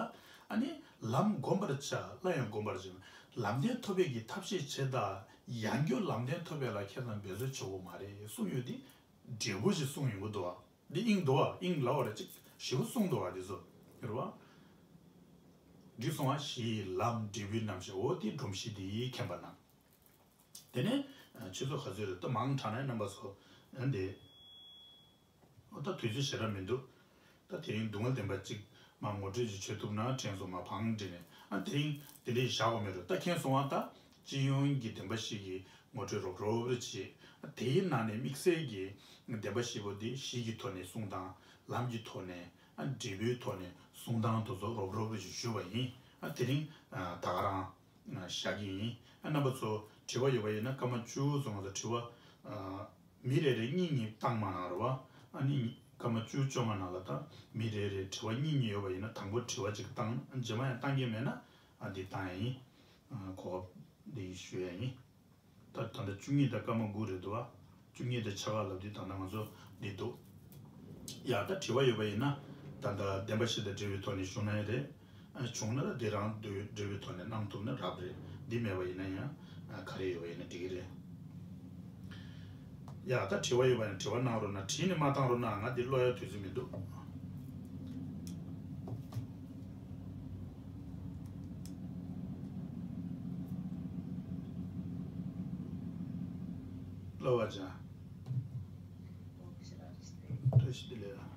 ཨ་ནི་ལམ་སྒོམ་པར་བྱ། སླར་ཡང་སྒོམ་པར་བྱ། ལམ་བདེན་ཐོབ་པའི་གི་ཐབས་ཤེས་བྱེད་ད། ཡང་བསྐྱར་ལམ་བདེན་ཐོབ་པའི་ལ་ཁྱེད་རང་འབད་རྩོལ་བྱེད་དགོས་མ་རེད་གསུངས་ཡོད་དེ། འབྲས་བུ་ཞིག་གསུངས་ཡོང་གི་འདུག་བ། འདི་དབྱིངས་འདུག་བ། དབྱིངས་ལ་བ་རེ་གཅིག་ཞིབ་པོ་གསུངས་འདུག་བ་འདི་ཚོ། རེད་བ། འགྲིག་སོང་བ། གཞི་ལམ་འབྲས་བུའི་རྣམ་གཞག་འོ་དེ་སྒྲོམ་གཞི་འདི་མཁྱེན་པ་ན། དེ་ནས་ཆུ་ཚོད་ག་ཚོད་རེད། ད་མང་དྲགས་ནས་རྣམ་པ་ཚོ་ཨ་འདི། ཨོ་ད་དུས་ཚོད་ཞེ་དྲག་མི་འདུག་ད་དེ་རིང་སྡུག་བསྔལ་བདེན་པ་གཅིག་མ་ངོ་སྤྲོད་ཅིག་བྱེད་ཐུབ་ན་དྲན་སོང་། མ་བང་འདྲི་ནས་ཨ་དེ་རིང་དེ་འདྲའི་བཞག་དགོས་མེད་འགྲོ། ད་མཁྱེན་སོང་བ། ད་སྤྱི་ཡོངས་ཀྱི་བདེན་པ་བཞི་གི་ངོ་སྤྲོད་རོབ་རོབ་རེ་བྱེད། ཨ་དེའི་ནང་ནས་དམིགས་བསལ་གྱི་བདེན་པ་བཞི་པོ་དེ་གཞི་གི་ཐོག་ནས་གསུང་དང་། ལམ་གྱི་ཐོག་ནས། ཨ་འབྲས་བུའི་ཐོག་ནས་གསུང་སྟངས་དེ་ཚོ་རོབ་རོབ་རེ་ཞུས་པ་ཡིན། ཨ་དེ་རིང་ཨ་ད་ག་རང་བཞག་གི་ཡིན། ཨ་རྣམ་པ་ཚོ་དྲི་བ་ཡོད་པ་ཡིན་ན་སྐར་མ་བཅུ་ཙམ་ང་ཚོ་དྲི་བ། ཨ་མི་རེ་རེ་གཉིས་གཉིས་བཏང་མ་གནང་རོགས། ཨ་ནི་སྐར་མ་བཅུ་བཅོ་ལྔ་ནང་ལ་ད་མི་རེ་རེ་དྲི་བ་གཉིས་གཉིས་ཡོད་པ་ཡིན་ན། དང་པོ་དྲི་བ་གཅིག་བཏང་། རྗེས་མ་ཡང་བཏང་གི་མེད་ན་ཨ་འདི་བཏང་ཡ་ཡིན། ཨ་གོ་སྐབས་འདི་ཞུ་ཡ་ཡིན། ད་ད་ལྟ་བཅུ་གཉིས་དང་སྐར་མ་དགུ་རེད་འདུག་བ། བཅུ་གཉིས་དང་ཕྱེད་ཀ་ལབ་དུས་ད་ལྟ་ང་ཚོ་འདི་འདུག་ཡ་ད་དྲི་བ་ཡོད་པ་ཡིན་ན། ད་ལྟ་བདེན་པ་བཞི་དང་འབྲེལ་བའི་ཐོག་ནས་ཞུ་ན་ཡང་རེད། ཨ་བྱུང་ན་ད་འདི་རང་འབྲེལ་བའི་ཐོག་ནས་གནང་ཐུབ་ན་རབ་རེད། འདི་མེད་པ་ཡིན་ན་ཡང་ཨ་ག་རེ་ཡོད་པ་ཡིན་ན་འགྲིག་གི་རེད། ཡ་ད་དྲི་བ་ཡོད་པ་ཡིན་ན་དྲི་བ་གནང་རོགས་གནང་། བྲིས་ནས་མ་བཏང་རོགས་གནང་། ང་འདི་ཀློག་ཡ་དུས་ཚོད་མི་འདུག་ཀློག་པ་ཅན། བཀྲ་ཤིས་བདེ་ལེགས།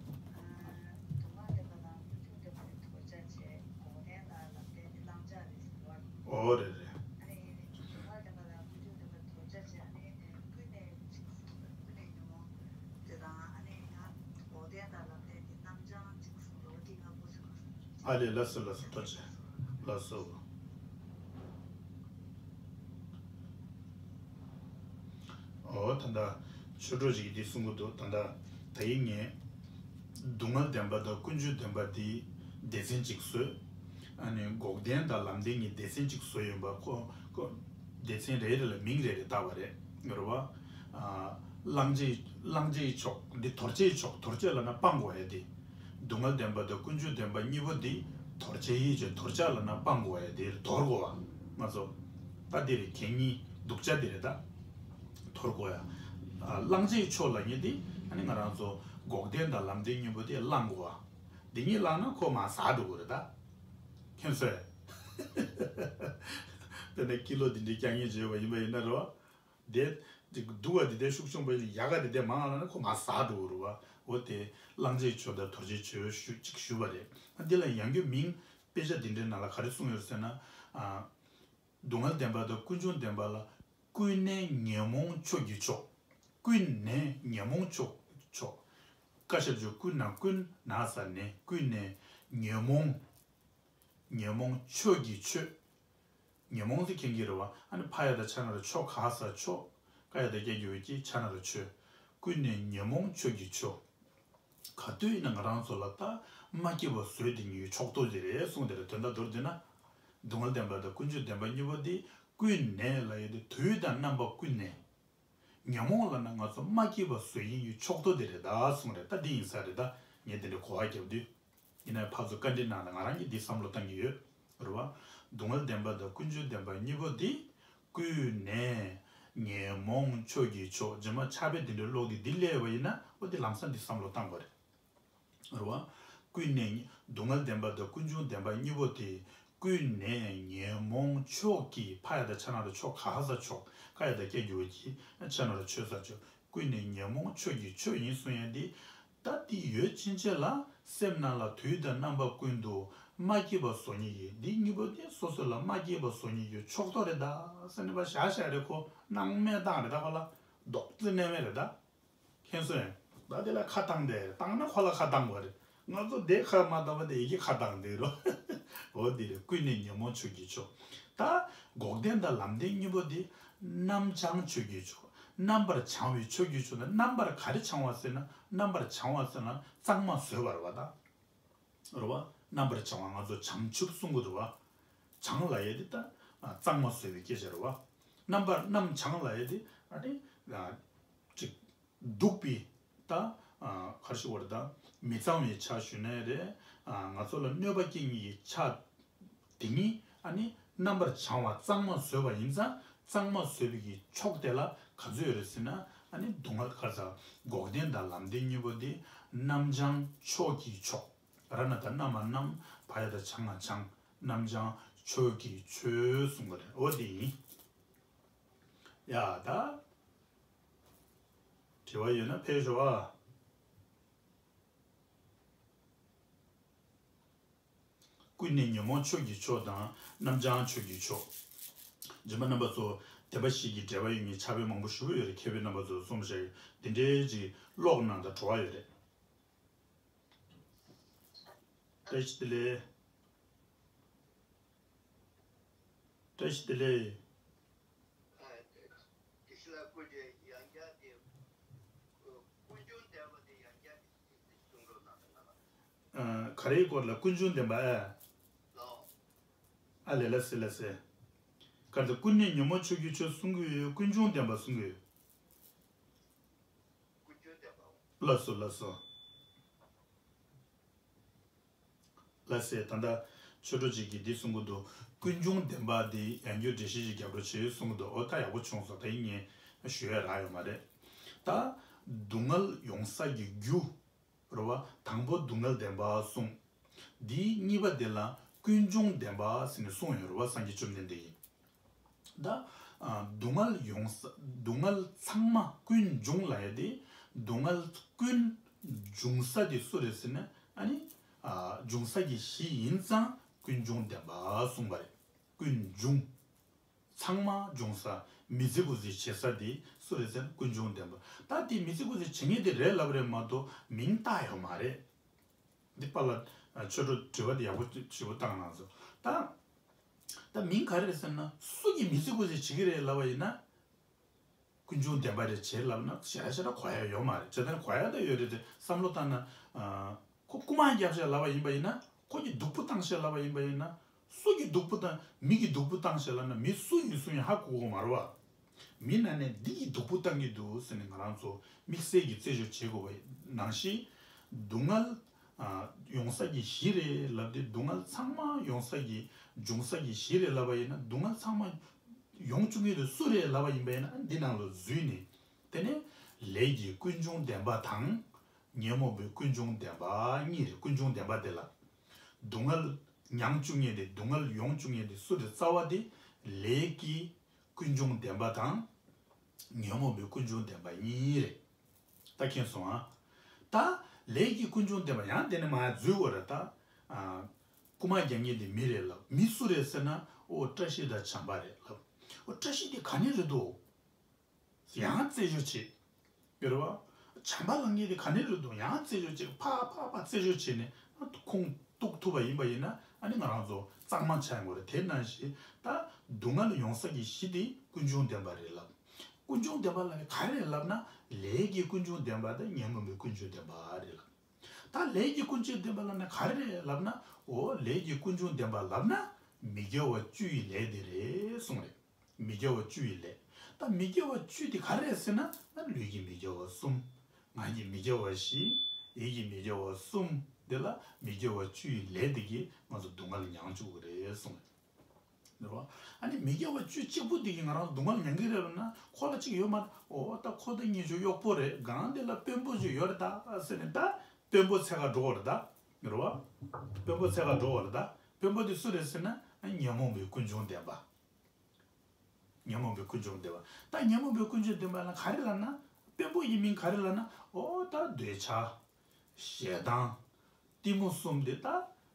ཨ་ལས། ལགས་སོ། ལགས་སོ། ཐུགས་རྗེ་ཆེ། ལགས་སོ། འོ་ད་ལྟ་ཆོས་གྲོགས་ཅིག་གིས་འདི་གསུང་གི་འདུག་ད་ལྟ་ད་ཡིན་ངས་སྡུག་བསྔལ་བདེན་པ་དང་ཀུན་འབྱུང་བདེན་པ་འདི་སྡེ་ཚན་གཅིག་བཟོས། ཨ་ནི་འགོག་བདེན་དང་ལམ་བདེན་གཉིས་སྡེ་ཚན་གཅིག་བཟོས་ཡོད་པ་ཁོ་ཁོ་སྡེ་ཚན་རེ་རེ་ལ་མིང་རེ་རེ་བཏགས་པ་རེད། རེད་བ། ཨ། བླང་བྱའི་བླང་བྱའི་ཕྱོགས་འདི་དོར་བྱའི་ཕྱོགས། དོར་བྱ་ལབ་ན་སྤང་དགོས་ཡ་དེ། སྡུག་བསྔལ་བདེན་པ་དང་ཀུན་འབྱུང་བདེན་པ་གཉིས་པོ་འདི་དོར་བྱའི་ཕྱོགས། དོར་བྱ་ལབ་ན་སྤང་དགོས་ཡ་དེ་དོར་དགོས་པ། ང་ཚོ་ད་འདི་རེད། གད་སྙིགས་སྡུག་ཅག་འདི་རེད་ད། དོར་དགོས་ཡ། ཨ། བླང་བྱའི་ཕྱོགས་ལབ་མཁན་འདི་ཨ་ནི་ང་རང་ཚོ་འགོག་བདེན་དང་ལམ་བདེན་གཉིས་པོ་དེ་བླང་དགོས་པ། འདི་གཉིས་བླངས་ན་ཁོ་མར་ཟག་འགྲོ་གི་རེད་ད། མཁྱེན་སོང་ངས། དཔེར་ན་ཀི་ལོ་འདི་འདྲའི་རྐྱང་ངེས་བྱས་པ་ཡིན་པ་ཡིན་ན་རེད་བ། དེ་སྡུག་པ་དེ་དེ་ཤུགས་ཆུང་པོ་ཡག་ག་དེ་དེ་མང་བ་ལ་ན་ཁོ་མར་ཟག་འགྲོ་གི་རེད་བ། འོ་དེ་བླང་བྱའི་ཕྱོགས་དང་དོར་བྱའི་ཕྱོགས་ཞུ་གཅིག་ཞུས་པ་རེད། ཨ། འདི་ལ་ཡང་སྒོས་མིང་དཔེ་ཆ་འདི་འདྲའི་ནང་ལ་ག་རེ་གསུངས་ཡོད་ཟེར་ན། ཨ། སྡུག་བསྔལ་བདེན་པ་དང་ཀུན་འབྱུང་བདེན་པ་ལ། ཀུན་ནས་ཉོན་མོངས་ཕྱོགས་ཀྱི་ཕྱོགས། ཀུན་ནས་ཉོན་མོངས་ཕྱོགས། ཕྱོགས། ཀ་ཞབས་ཀྱུ་ཀུ་ན་ཀུན། ན་ས་ནས། ཀུན་ནས་ཉོན་མོངས། ཉོན་མོངས་ཕྱོགས་ཀྱི་ཕྱོགས། ཉོན་མོངས་ཟེར་མཁན་གྱི་རེད་བ། ཨ་ནི་ཕ་ཡ་བཏགས་ཕྱ་ན་རོ་ཕྱོ་ག་ས་ཕྱོགས། ཀ་ཡ་བཏགས་ཀྱ་གི་གུ་ཀྱི། ཕྱ་ན་རོ་ཕྱོ། ཀུན་ནས་ཉོན་མོངས་ཕྱོགས་ཀྱི་ཕྱོགས། ག་དུས་ཡིན་ན་ང་རང་ཚོ་ལ་ད་མ་སྐྱིད་པ་བཟོས་དེ་ཉིད་ཕྱོགས་རྟོག་དེ་རེད་གསུངས་དེ་རེད། དོན་དག་མདོར་བསྡུས་ན། སྡུག་བསྔལ་བདེན་པ་དང་ཀུན་འབྱུང་བདེན་པ་གཉིས་པོ་དེ་ཀུན་ནས་ལབ་ཡས་དེ་དུས་དང་རྣམ་པ་ཀུན་ནས། ཉོན་མོངས་ལབ་ན་ང་ཚོ་མ་སྐྱིད་པ་བཟོ་ཡིན་གྱི་ཕྱོགས་རྟོག་དེ་རེད་ད་གསུངས་རེད། ད་འདི་ཡིན་ས་རེད་ད། ངས་དེ་འདྲའི་གོ་བ་བརྒྱབ་དུས། ཡིན་ནའི་ཕར་ཚུར་བཀའ་འདྲི་གནང་ན་ང་རང་གིས་འདི་བསམ་བློ་བཏང་གི་ཡོད། རེད་བ། སྡུག་བསྔལ་བདེན་པ་དང་ཀུན་འབྱུང་བདེན་པ་གཉིས་པོ་འདི། ཀུན་ནས་ཉོན་མོངས་ཕྱོགས་ཀྱི་ཕྱོགས། རྗེས་མ་ཕྱག་དཔེ་འདི་འདྲའི་ཀློག་དུས་འདི་སླེབས་པ་ཡིན་ན་འོ་འདི་ལམ་སང་འདི་བསམ་བློ་བཏང་དགོས་རེད། རེད་བ། ཀུན་ནས། སྡུག་བསྔལ་བདེན་པ་དང་ཀུན་འབྱུང་བདེན་པ་གཉིས་པོ་དེ། ཀུན་ནས་ཉོན་མོངས་ཕྱོགས་ཀྱི། ཕ་ཡ་བཏགས་ཕྱ་ན་རོ་ཕྱོ་ག་ས་ཕྱོགས། ཀ་ཡ་བཏགས་ཀྱ་གི་གུ་ཀྱི། ཕྱ་ན་རོ་ཕྱོ་ས་ཕྱོགས། ཀུན་ནས་ཉོན་མོངས་ཕྱོགས་ཀྱི་ཕྱོགས་ཡིན་གསུང་ཡ་འདི། ད་འདི་ཡོད་ཕྱིན་ཆད་ལ་སེམས་ནང་ལ་དུས་དང་རྣམ་པ་ཀུན་ཏུ་མ་སྐྱིད་པ་བཟོ་ནི་ཡིན། འདི་གཉིས་པོ་དེ་སོ་སོ་ལ་མ་སྐྱིད་པ་བཟོ་ནི་ཡོད་ཕྱོགས་རྟོག་རེད་ད་ཟེར་ནས་པ་བཞག་བཞག་རེད། ཁོ་སྣང་མེད་བཏང་རེད་ད། ཁོ་ལ་རྡོག་རྩེ་གནས་མེད་རེད་ད། མཁྱེན་སོང་ངས། ད་དེ་ལ་ཁ་བཏང་དེ་བཏང་ན་ཁོ་ལ་ཁ་བཏང་དགོས་རེད། ང་ཚོ་དེ་ཁ་མ་བཏང་བ་དེ་ཡི་གེ་ཁ་བཏང་དེ་རོ། འོ་དེ་རེད། ཀུན་ནས་ཉོན་མོངས་ཕྱོགས་ཀྱི་ཕྱོགས། ད་འགོག་བདེན་དང་ལམ་བདེན་གཉིས་པོ་དེ་རྣམ་བྱང་ཕྱོགས་ཀྱི་ཕྱོགས། རྣམ་པར་བྱང་བའི་ཕྱོགས་ཀྱི་ཕྱོགས་ན་རྣམ་པར་ག་རེ་བྱང་བ་ཟེར་ན། རྣམ་པར་བྱང་བ་ཟེར་ན་གཙང་མ་བཟོས་པ་རེད་བ་ད། རེད་བ། རྣམ་པར་བྱང་བ་ང་ཚོ་བྱང་ཆུབ་གསུང་གི་རེད་བ། བྱང་ལབ་ཡས་དེ་ད་གཙང་མ་བཟོས་པའི་སྐད་ཆ་རེད་བ། རྣམ་པར་རྣམ་བྱང་ལབ་ཡས་དེ་ཨ་ནི་ཅིག་སྡུག་པའི་ད་ག་རེ་ཞུ་དགོས་རེད། ད་མི་གཙང་བའི་ཆ་ཞུ་ནའི་རེད། ང་ཚོ་ལ་གནོད་པ་སྐྱེལ་མཁན་གྱི་ཆ་དེ་ཉིད་ཨ་ནི་རྣམ་པར་བྱང་བ་གཙང་མ་བཟོས་པ་ཡིན་ཙང་། གཙང་མ་བཟོས་པའི་གི་ཕྱོགས་དེ་ལ་ག་ཚོད་ཡོད་རེད་ཟེར་ན། ཨ་ནི་སྡུག་བསྔལ་ག་རེ་ཟ། འགོག་བདེན་དང་ལམ་བདེན་གཉིས་པོ་དེ་རྣམ་བྱང་ཕྱོགས་ཀྱི་ཕྱོགས། ར་ན་བཏགས་རྣ་མ་རྣམ། བ་ཡ་བཏགས་བྱ་ང་བྱང་། རྣམ་བྱང་ཕྱོགས་ཀྱི་ཕྱོགས་གསུང་གི་རེད། འོ་དེ་ཡིན། ཡ་ད། དྲི་བ་ཡོད་ན་ཕེབས་ཤོག་ཨ། ཀུན་ནས་ཉོན་མོངས་ཕྱོགས་ཀྱི་ཕྱོགས་དང་རྣམ་བྱང་ཕྱོགས་ཀྱི་ཕྱོགས། རྗེས་མ་རྣམ་པ་ཚོ་བདེན་པ་བཞི་གི་འགྲེལ་པ་ཡོད་མཁན་ཕྱག་དཔེ་མང་པོ་ཞེ་པོ་ཡོད་རེད། མཁས་པའི་རྣམ་པ་ཚོ་རྩོམ་བྱས་འདི་འདྲའི་ཅིག་ཀློག་གནང་དང་བྲོ་བ་ཡོད་རེད། བཀྲ་ཤིས་བདེ་ལེགས། བཀྲ་ཤིས་བདེ་ལེགས། དེ་ཤི་ལ་ཀུན་གྱི་ཡང་བསྐྱར་དེ། ཀུན་འབྱུང་བདེན་པ་དེ་ཡང་བསྐྱར་དེ་གསུང་རོགས་གནང་དང་ང་ལ། ཨ། ག་རེའི་སྐོར་ལ། ཀུན་འབྱུང་བདེན་པ་ཨེ། ལགས། ཨ་ལས། ལགས་སེ་ལགས་སེ། ག་རེ་ད། ཀུན་ནས་ཉོན་མོངས་ཕྱོགས་ཀྱི་ཕྱོགས་གསུང་གི་ཡོད། ཀུན་འབྱུང་བདེན་པ་གསུང་གི་ཡོད། ཀུན་འབྱུང་བདེན་པའོ། ལགས་སོ་ལགས་སོ། ལགས་སེ། ད་ལྟ་ཆོས་གྲོགས་ཅིག་གིས་འདི་གསུང་གི་འདུག་ཀུན་འབྱུང་བདེན་པ་འདི་ཡང་བསྐྱར་འགྲེལ་བཤད་ཅིག་རྒྱབ་རོགས་བྱེད་གསུང་གི་འདུག་འོ་ད་ཡག་པོ་བྱུང་སོང་། ད་ཡིན་ངས་ཞུ་ཡ་རག་ཡོད་མ་རེད། ད་སྡུག་བསྔལ་ཡོང་ས་ཀྱི་རྒྱུ། རེད་བ། དང་པོ་སྡུག་བསྔལ་བདེན་པ་གསུངས། འདིའི་གཉིས་པ་དེ་ལ་ཀུན་འབྱུང་བདེན་པ་ཟེར་ནས་གསུངས་ཡོད་རེད་བ། སངས་རྒྱས་བཅོམ་ལྡན་འདས་ཀྱིས། ད་ཨ། སྡུག་བསྔལ་ཡོང་ས། སྡུག་བསྔལ་ཚང་མ་ཀུན་འབྱུང་ལབ་ཡ་དེ། སྡུག་བསྔལ་ཀུན་འབྱུང་ས་དེ་སུ་རེད་ཟེར་ན། ཨ་ནི་ཨ། འབྱུང་ས་ཀྱི་གཞི་ཡིན་ཙང་ཀུན་འབྱུང་བདེན་པ་གསུངས་པ་རེད། ཀུན་འབྱུང་། ཚང་མ་འབྱུང་ས། མི་ཚེ་ཀུན་ཟད་བྱེད་ས་དེ་སུ་རེད་ཟེར་ན་ཀུན་འབྱུང་བདེན་པ། ད་དེ་མི་ཚེ་ཀུན་ཟད་བྱེད་མཁན་དེ་རེད་ལབ་རེད་མ་གཏོགས་མིང་བཏགས་ཡོད་མ་རེད། འདི་པཱ་ལགས་ ཆོས་གྲོགས་དྲི་བ་དེ་ཡག་པོ་ཞེ་པོ་བཏང་གནང་སོང་། ད་ད་མིང་ག་རེ་རེད་ཟེར་ན། སུ་གིས་མི་ཚེ་ཀུན་གཟིགས་བྱེད་ཀྱི་རེད་ལབ་པ་ཡིན་ན། ཀུན་འབྱུང་བདེན་པ་རེད་བྱེད་ལབ་ན་ཞེ་དྲག་ཞེ་དྲག་གོ་ཡ་ཡོད་མ་རེད། བྱས་ཙང་གོ་ཡ་ད་ཡོད་རེད་དེ། བསམ་བློ་བཏང་ན། ཨ། ཁོ་རྐུ་མ་རྒྱབ་ཤག་ལབ་པ་ཡིན་པ་ཡིན་ན། ཁོ་གིས་སྡུག་པོ་བཏང་ཤག་ལབ་པ་ཡིན་པ་ཡིན་ན། སུ་གིས་སྡུག་པོ་བཏང་། མི་གིས་སྡུག་པོ་བཏང་ཤག་ལབ་ན་མི་སུ་ཡིན་སུ་ཡིན་ཧ་གོ་གི་མ་རེད་བ། མི་ནང་ནས་འདི་གིས་སྡུག་པོ་བཏང་གི་འདུག་ཟེར་ནས་ང་རང་ཚོ་དམིགས་བསལ་གྱི་རྩད་གཅོད་བྱེད་དགོས་པ་ནང་བཞིན། སྡུག་བསྔལ། ཨ། ཡོང་ས་གི་གཞི་རེད་ལབ་དུས། སྡུག་བསྔལ་ཚང་མ་ཡོང་ས་གི་འབྱུང་ས་གི་གཞི་རེད་ལབ་པ་ཡིན་ན། སྡུག་བསྔལ་ཚང་མ་ཡོང་བཅུག་མཁན་དེ་སུ་རེད་ལབ་པ་ཡིན་པ་ཡིན་ན། འདི་ནང་ལ་འཛུལ་ནས། དེ་ནས་ལས་ཀྱི་ཀུན་འབྱུང་བདེན་པ་དང་། ཉོན་མོངས་པའི་ཀུན་འབྱུང་བདེན་པ་གཉིས་རེད། ཀུན་འབྱུང་བདེན་པ་དེ་ལ། སྡུག་བསྔལ་མྱང་བཅུག་མཁན་དེ། སྡུག་བསྔལ་ཡོང་བཅུག་མཁན་དེ་སུ་རེད། རྩ་བ་དེ་ལས་ཀྱི་ཀུན་འབྱུང་བདེན་པ་དང་། ཉོན་མོངས་པའི་ཀུན་འབྱུང་བདེན་པ་གཉིས་རེད། ད་མཁྱེན་སོང་ཨ། ད་ལས་ཀྱི་ཀུན་འབྱུང་བདེན་པ་ཡང་དེ་ནས་མར་འཛུལ་དགོས་རེད་ད། ཨ། རྐུ་མ་རྒྱག་མཁན་དེ་མི་རེད་ལབ། མི་སུ་རེད་ཟེར་ན། ཨོ། བཀྲ་ཤིས་དང་བྱམས་པ་རེད་ལབ། ཨོ། བཀྲ་ཤིས་དེ་ག་ནས་རེད་འདུག་ཡང་རྩད་གཅོད་བྱེད། ཡོད་རེད་བ། བྱམས་པ་ལབ་མཁན་དེ་ག་ནས་རེད་འདུག་ཡང་རྩད་གཅོད་བྱེད། ཕར་ཕར་ཕར་རྩད་གཅོད་བྱས་ནས་ཁུངས་གཏུགས་ཐུབ་པ་ཡིན་པ་ཡིན་ན། ཨ་ནི་ང་རང་ཚོ་གཙང་མ་ཆགས་ཡོང་གི་རེད། དེ་ནང་བཞིན་ད་སྡུག་བསྔལ་ཡོང་ས་གི་གཞི་དེ་ཀུན་འབྱུང་བདེན་པ་རེད་ལབ། ཀུན་འབྱུང་བདེན་པ་ལབ་ནས་ག་རེ་རེད་ལབ་ན། ལས་ཀྱི་ཀུན་འབྱུང་བདེན་པ་དང་ཉོན་མོངས་པའི་ཀུན་འབྱུང་བདེན་པ་རེད་ལབ། ད་ལས་ཀྱི་ཀུན་འབྱུང་བདེན་པ་ལབ་ན་ག་རེ་རེད་ལབ་ན། འོ། ལས་ཀྱི་ཀུན་འབྱུང་བདེན་པ་ལབ་ན་མི་དགེ་བ་བཅུ་ཡི་ལས་དེ་རེད་གསུངས་རེད། མི་དགེ་བ་བཅུ་ཡི་ལས། ད་མི་དགེ་བ་བཅུ་དེ་ག་རེ་རེད་ཟེར་ན། ལུས་ཀྱི་མི་དགེ་བ་གསུམ། ངག་གི་མི་དགེ་བ་བཞི། ཡིད་ཀྱི་མི་དགེ་བ་གསུམ། དེ་ལ་མི་དགེ་བ་བཅུ་ཡི་ལས་དེ་གིས་ང་ཚོ་སྡུག་བསྔལ་མྱང་བཅུག་གི་རེད་གསུངས་རེད། རེད་བ། ཨ་ནི་མི་དགེ་བ་བཅུ་གཅིག་པོ་དེ་གིས་ང་རང་སྡུག་བསྔལ་མྱང་གི་རེད་ལབ་ན། ཁོ་ལ་གཅིག་ཡོད་མ་རེད། འོ། ད་ཁོ་ད་ངེད་ཚོ་གཡོག་པོ་རེད། སྒང་དེ་ལ་དཔོན་པོ་ཅིག་ཡོད་རེད་ད་ཟེར་ནས་ད་དཔོན་པོ་འཚོལ་ག་འགྲོ་དགོས་རེད་ད། རེད་བ། དཔོན་པོ་འཚོལ་ག་འགྲོ་དགོས་རེད་ད། དཔོན་པོ་དེ་སུ་རེད་ཟེར་ན། ཉོན་མོངས་པའི་ཀུན་འབྱུང་བདེན་པ། ཉོན་མོངས་པའི་ཀུན་འབྱུང་བདེན་པ། ད་ཉོན་མོངས་པའི་ཀུན་འབྱུང་བདེན་པ་ལ་ག་རེ་ལབ་ན། དཔོན་པོ་ཡི་མིང་ག་རེ་ལབ་ན། འོ། ད་འདོད་ཆགས། ཞེ་སྡང་། གཏི་མུག་གསུམ་དེ་ད་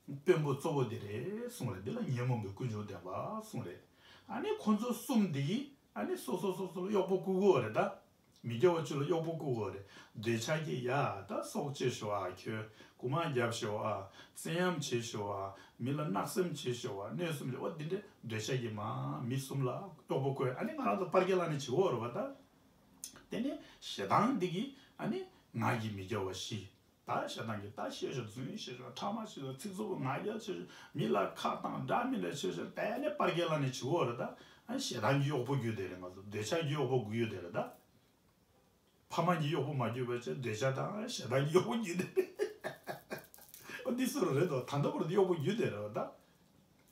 དཔོན་པོ་གཙོ་བོ་དེ་རེད་གསུངས་རེད། འདི་ལ་ཉོན་མོངས་པའི་ཀུན་འབྱུང་བདེན་པ་གསུངས་རེད། ཨ་ནི་ཁོ་ཚོ་གསུམ་དེ་གིས་ཨ་ནི་སོ་སོ་སོ་སོ་ལ་གཡོག་པོ་བསྐུལ་གྱི་ཡོད་རེད་ད། མི་དགེ་བ་བཅུ་ལ་གཡོག་པོ་བསྐུལ་གྱི་ཡོད་རེད། འདོད་ཆགས་ཀྱིས། ཡ། ད་སྲོག་གཅོད་ཤོག་ཨ། ཁྱོད་རྐུ་མ་རྒྱབ་ཤོག་ཨ། བཙན་གཡེམ་བྱེད་ཤོག་ཨ། མི་ལ་བརྣག་སེམས་བྱེད་ཤོག་ཨ། གནོད་སེམས་བྱེད། འོ། འདི་འདྲའི་འདོད་ཆགས་ཀྱིས་མ་མི་གསུམ་ལ་གཡོག་པོ་བསྐུལ། ཨ་ནི་ང་རང་ཚོ་པར་རྒྱག་ལབ་ནས་བྱེད་ཀྱི་ཡོད་རེད་བ་ད། དེ་ནས་ཞེ་སྡང་འདི་གིས་ཨ་ནི་ངག་གི་མི་དགེ་བ་བཞི། ད་ཞེ་སྡང་གིས་ད་བཤད་ཤོག་རྫུན་བཤད་ཤོག་ཕྲ་མ་བཤད་ཤོག་ཚིག་རྩུབ་ངག་འཁྱལ་བྱེད་ཤོག་མི་ལ་ཁ་བཏང་འདྲ་མི་འདྲ་བྱེད་ཤོག་དེ་ནས་པར་རྒྱག་ལབ་ནས་བྱེད་ཀྱི་ཡོད་རེད་ད། ཨ། ཞེ་སྡང་གི་གཡོག་པོ་བརྒྱུད་དེ་རེད། ང་ཚོ་འདོད་ཆགས་ཀྱི་གཡོག་པོ་བརྒྱུད་དེ་རེད་ད། ཕ་མ་གི་གཡོག་པོ་མ་བརྒྱུད་པ་བྱས། འདོད་ཆགས་དང་ཞེ་སྡང་གི་གཡོག་པོ་བརྒྱུད་དེ་རེད། འོ། འདི་སུ་རེད་དོ། ད་ལྟ་བར་དུ་གཡོག་པོ་བརྒྱུད་དེ་རེད་ད།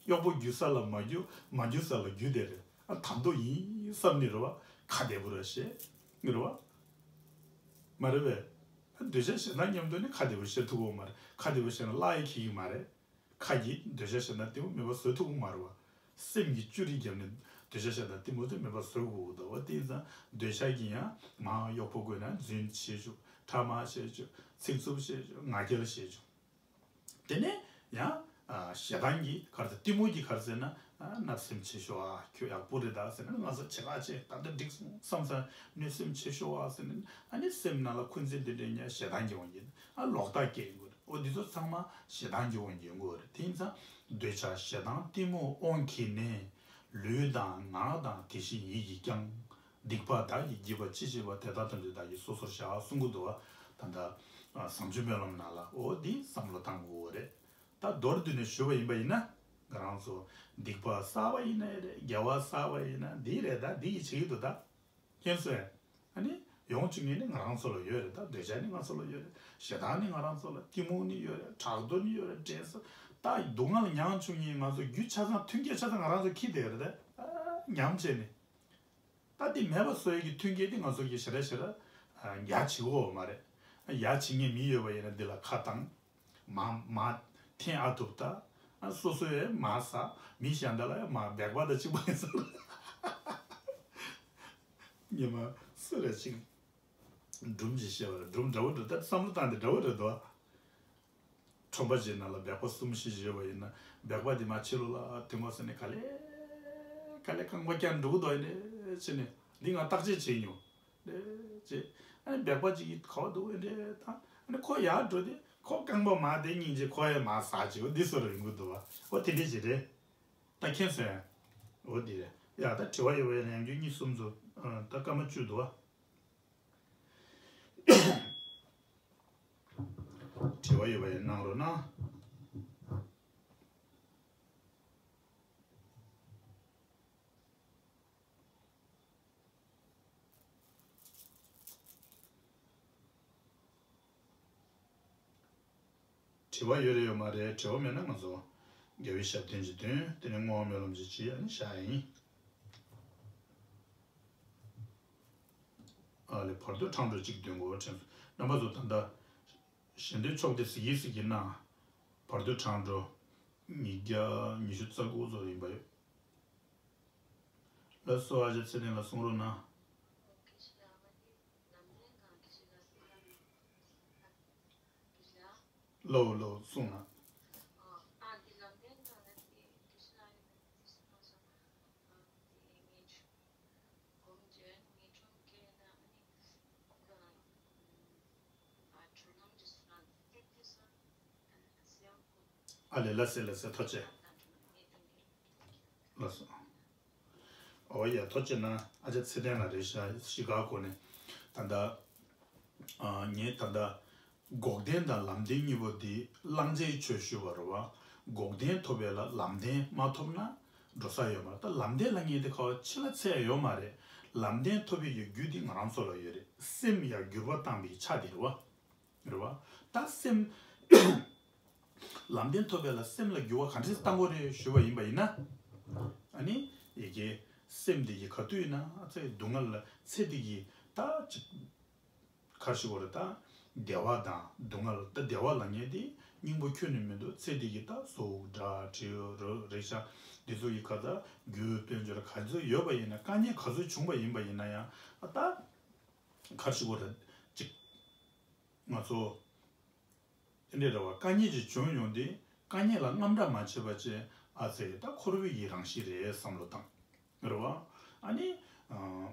གཡོག་པོ་བརྒྱུད་ས་ལ་མ་བརྒྱུད། མ་བརྒྱུད་ས་ལ་བརྒྱུད་དེ་རེད། ཨ། ད་དོ་ཡིན་བསམ་ནི་རེད་བ། ཁ་བདེ་པོ་ར་བཤད་ནི་རེད་བ། མ་རེད་པས། འདོད་ཆགས་ཞེ་སྡང་མཉམ་དུ་ནི་ཁ་བདེ་པོ་བཤད་ཐུབ་ཀྱི་ཡོད་མ་རེད། ཁ་བདེ་པོ་བཤད་ན་བརླག་ཡས་ཁེལ་གྱི་མ་རེད། ཁ་གིས་འདོད་ཆགས་ཞེ་སྡང་གཏི་མུག་མེད་པ་བཟོ་ཐུབ་ཀྱི་མ་རེད་བ། སེམས་ཀྱིས་ཅོ་རི་བརྒྱབ་ནས་འདོད་ཆགས་ཞེ་སྡང་གཏི་མུག་དེ་མེད་པ་བཟོ་དགོས་འདུག་བ། དེ་ཡིན་ཙང་འདོད་ཆགས་ཀྱིས་ཡང་མར་གཡོག་པོ་བསྐུལ་ན། རྫུན་བཤད་བཅུག་ཕྲ་མ་བཤད་བཅུག་ཚིག་རྩུབ་བཤད་བཅུག་ངག་འཁྱལ་བཤད་བཅུག་དེ་ནས་ཡང་། ཨ། ཞེ་སྡང་གིས་ག་རེ་ཟེར། གཏི་མུག་གིས་ག་རེ་ཟེར་ན། ཨ། བརྣབ་སེམས་བྱེད་ཤོག་ཨ། ཁྱོད་ཡག་པོ་རེད་ད་ཟེར་ནས། ང་ཚོ་བྱེད་ཁ་བྱེད། ད་ལྟ་འགྲིག་སོང་བསམ་ས། གནོད་སེམས་བྱེད་ཤོག་ཨ་ཟེར་ནས། ཨ་ནི་སེམས་ནང་ལ་འཁོན་འཛིན་དེ་འདྲ་ཉར། ཞེ་སྡང་གི་དབང་གིས། ཨ། ལོག་ལྟ་སྐྱེ་ཡོང་གི་རེད། འོ། འདི་ཚོ་ཚང་མ་ཞེ་སྡང་གི་དབང་གིས་ཡོང་གི་རེད། དེ་ཡིན་ཙང་འདོད་ཆགས་ཞེ་སྡང་གཏི་མུག་དབང་གིས་ནི། ལུས་དང་ངག་དང་དེ་བཞིན་ཡིད་ཀྱིས་ཀྱང་། སྡིག་པ་བདག་གིས་བགྱིས་པ་ཅི་མཆིས་པ། དེ་དག་ཐམས་ཅད་བདག་གིས་སོ་སོར་བཤགས་གསུང་གི་འདུག་བ། ད་ལྟ་བཟང་སྤྱོད་སྨོན་ལམ་ནང་ལ། འོ། འདི་བསམ་བློ་བཏང་དགོས་རེད། ད་མདོར་བསྡུས་ནས་ཞུས་པ་ཡིན་པ་ཡིན་ན། ང་རང་ཚོ་སྡིག་པ་བསགས་པ་ཡིན་ན་རེད། དགེ་བ་བསགས་པ་ཡིན་ན་འདི་རེད། ད་འདི་ཡིས་བྱེད་ཀྱི་འདུག་ད་མཁྱེན་སོང་། ཨ་ནི་ཡོང་བཅུག་མཁན་ནི་ང་རང་ཚོ་ལ་ཡོད་རེད། ད་འདོད་ཆགས་ནི་ང་ཚོ་ལ་ཡོད་རེད། ཞེ་སྡང་ནི་ང་རང་ཚོ་ལ། གཏི་མུག་ནི་ཡོད་རེད། ཕྲག་དོག་ནི་ཡོད་རེད། དྲན་གསོ། ད་སྡུག་བསྔལ་མྱང་བཅུག་མཁན་ང་ཚོ་རྒྱུ་ཆ་ཚང་མཐུན་རྐྱེན་ཆ་ཚང་ང་རང་ཚོ་འཁྱེར་བསྡད་ཡོད་རེད་ད། ཉམས་བྱས་ནས། ད་འདི་མེད་པ་བཟོ་ཡས་ཀྱི་མཐུན་རྐྱེན་དེ་ང་ཚོ་གིས་ཞེ་དྲག་ཞེ་དྲག་ཡ་བྱེད་ཀྱི་ཡོད་མ་རེད། ཡ་བྱེད་མཁན་མི་ཡོད་པ་ཡིན་ན་འདི་ལ་ཁ་བཏང་། མར་མར་འཐེན་ཨ་ཐུབ་ད། སོ་སོ་ཡས་མར་ཟ། མི་གཞན་དག་ལ་ཡང་མར་སྦལ་པ་དང་གཅིག་པ་ཡིན་ཟེར། ཉི་མ་སུ་རེད་ཅིག་སྒྲུང་ཅིག་བཤད་པ་རེད། སྒྲུང་འདྲ་བོ་འདྲ། ད་བསམ་བློ་བཏང་སྟེ་འདྲ་བོ་རེད་དོ། ཁྲོན་པ་ཅིག་ནང་ལ་སྦལ་པ་གསུམ་བཞི་ཡོད་པ་ཡིན་ན། སྦལ་པ་དེ་མར་ཕྱི་ལོགས་ལ་ཐོན་པ་ཟེར་ནས་ག་ལེ་ག་ལེ་རྐང་པ་བརྐྱངས་འགྲོ་གི་འདུག་ཡིན་ནས་བྱས་ནས། འདི་ང་བརྟག་དཔྱད་བྱས་མྱོང་། ལེ་ཅེ། ཨ་ནི་སྦལ་པ་ཅིག་གིས་ག་བ་འདུག་ཨེ་འདྲས་དང་ཨ་ནི་ཁོ་ཡར་འགྲོ་དུས་ཁོ་རྐང་པ་མར་དེ་སྙིང་རྗེ་ཁོ་ཡང་མར་ཟག་ཅིག་འོ་འདི་བཟོ་འདྲ་ཡོང་གི་འདུག་བ། འོ་དེ་འདྲས་ཅིག་རེད། ད་མཁྱེན་སོང་། འོ་འདི་རེད་ཡ། ད་དྲི་བ་ཡོད་པ་ཡིན་ན་ཡང་རྒྱུ་གཉིས་གསུམ་ཚོ་ཨ་ད་སྐར་མ་བཅུ་འདུག་བ། དྲི་བ་ཡོད་པ་ཡིན་གནང་རོགས་གནང་། དྲི་བ་ཡོད་རེད་ཡོད་མ་རེད། དྲི་བ་མེད་ན་ང་ཚོ་དགེ་བའི་ཞབས་བརྟན་ཅིག་འདོན། དེ་ནས་བསྔོ་བ་སྨོན་ལམ་ཅིག་བྱེད། ཨ་ནི་བཞག་ཡིན། ཨ་ལས་བར་དོ་ཕྲེང་སྒྲོགས་གཅིག་འདོན་དགོས་དྲན་སོང་། རྣམ་པ་ཚོ་ད་ལྟ་ཞལ་འདོན་ཕྱོགས་དེ་གཟིགས་ཡིན་གཟིགས་ཡིན་ན། བར་དོ་ཕྲེང་སྒྲོགས་ཉིས་བརྒྱ་ཉི་ཤུ་རྩ་དགུ་ཚོ་ཡིན་པ་ཡོད། ལགས་སོ། ཨ་ཅག་ཚེ་བརྟན་ལགས་གསུང་རོགས་གནང་། ལོ་ལོ་གསུང་ང་། ཨ་ལས། ལགས་སེ་ལགས་སེ། ཐུགས་རྗེ་ཆེ། ལགས་སོ། ཨོ་ཡ། ཐུགས་རྗེ་གནང་། ཨ་ཅག་ཚེ་བརྟན་ལགས་རེད་ཤག་གཞིས་ཀ་གོ་ནས། ད་ལྟ་ཨ་ངས་ད་ལྟ་འགོག་བདེན་དང་ལམ་བདེན་གཉིས་པོ་འདི་བླང་བྱའི་ཆོས་ཞུས་པ་རེད་བ། འགོག་བདེན་ཐོབ་པ་ལ་ལམ་བདེན་མ་ཐོབ་ན་འགྲོ་ས་ཡོད་མ་རེད། ད་ལམ་བདེན་ལབ་མཁན་དེ་ག་བ་ཕྱི་ལ་ཚད་ཡོད་མ་རེད། ལམ་བདེན་ཐོབ་པའི་རྒྱུ་དེ་ང་རང་ཚོ་ལ་ཡོད་རེད། སེམས་ཡར་འགྱུར་བ་བཏང་བའི་ཆ་དེ་རེད་བ། རེད་བ། ད་སེམས་ལམ་བདེན་ཐོབ་པ་ལ་སེམས་ལ་འགྱུར་བ་ག་འདྲས་བཏང་དགོས་རེད་ཞུས་པ་ཡིན་པ་ཡིན་ན། ཨ་ནི་ཡི་གེ་སེམས་དེ་གི་ག་དུས་ཡིན་ན་ཨ་ཚེ་སྡུག་བསྔལ་ལ་ཚེ་འདི་གི་ད་ཅིག་ག་རེ་ཞུ་དགོས་རེད། ད་བདེ་བ་དང་སྡུག་བསྔལ། ད་བདེ་བ་ལབ་མཁན་དེ་སྙིང་པོ་ཁྱོན་ནས་མི་འདུག་ཚེ་འདི་གི་ད་གཟུགས་སྒྲ་དྲི་རོ་རེག་བྱ་འདི་ཚོ་གི་ཁ་ད་རྒྱུ་དཔལ་འབྱོར་ག་ཚོད་ཡོད་པ་ཡིན་ན། དཀའ་ངལ་ག་ཚོད་བྱུང་པ་ཡིན་པ་ཡིན་ན་ཡང་ཨ་ད་ག་རེ་ཞུ་དགོས་རེད། ཅིག་ང་ཚོ་དེ་འདྲའི་རེ་བ་དཀའ་ངལ་ཅིག་བྱུང་ཡོང་དུས་དཀའ་ངལ་ལ་དངངས་སྐྲག་མ་བྱེད་པ་བྱས། ཨ་ཙི་ད་འཁོར་བའི་ཡི་རང་བཞིན་རེད་བསམ་བློ་བཏང་། རེད་བ། ཨ་ནི་ཨ་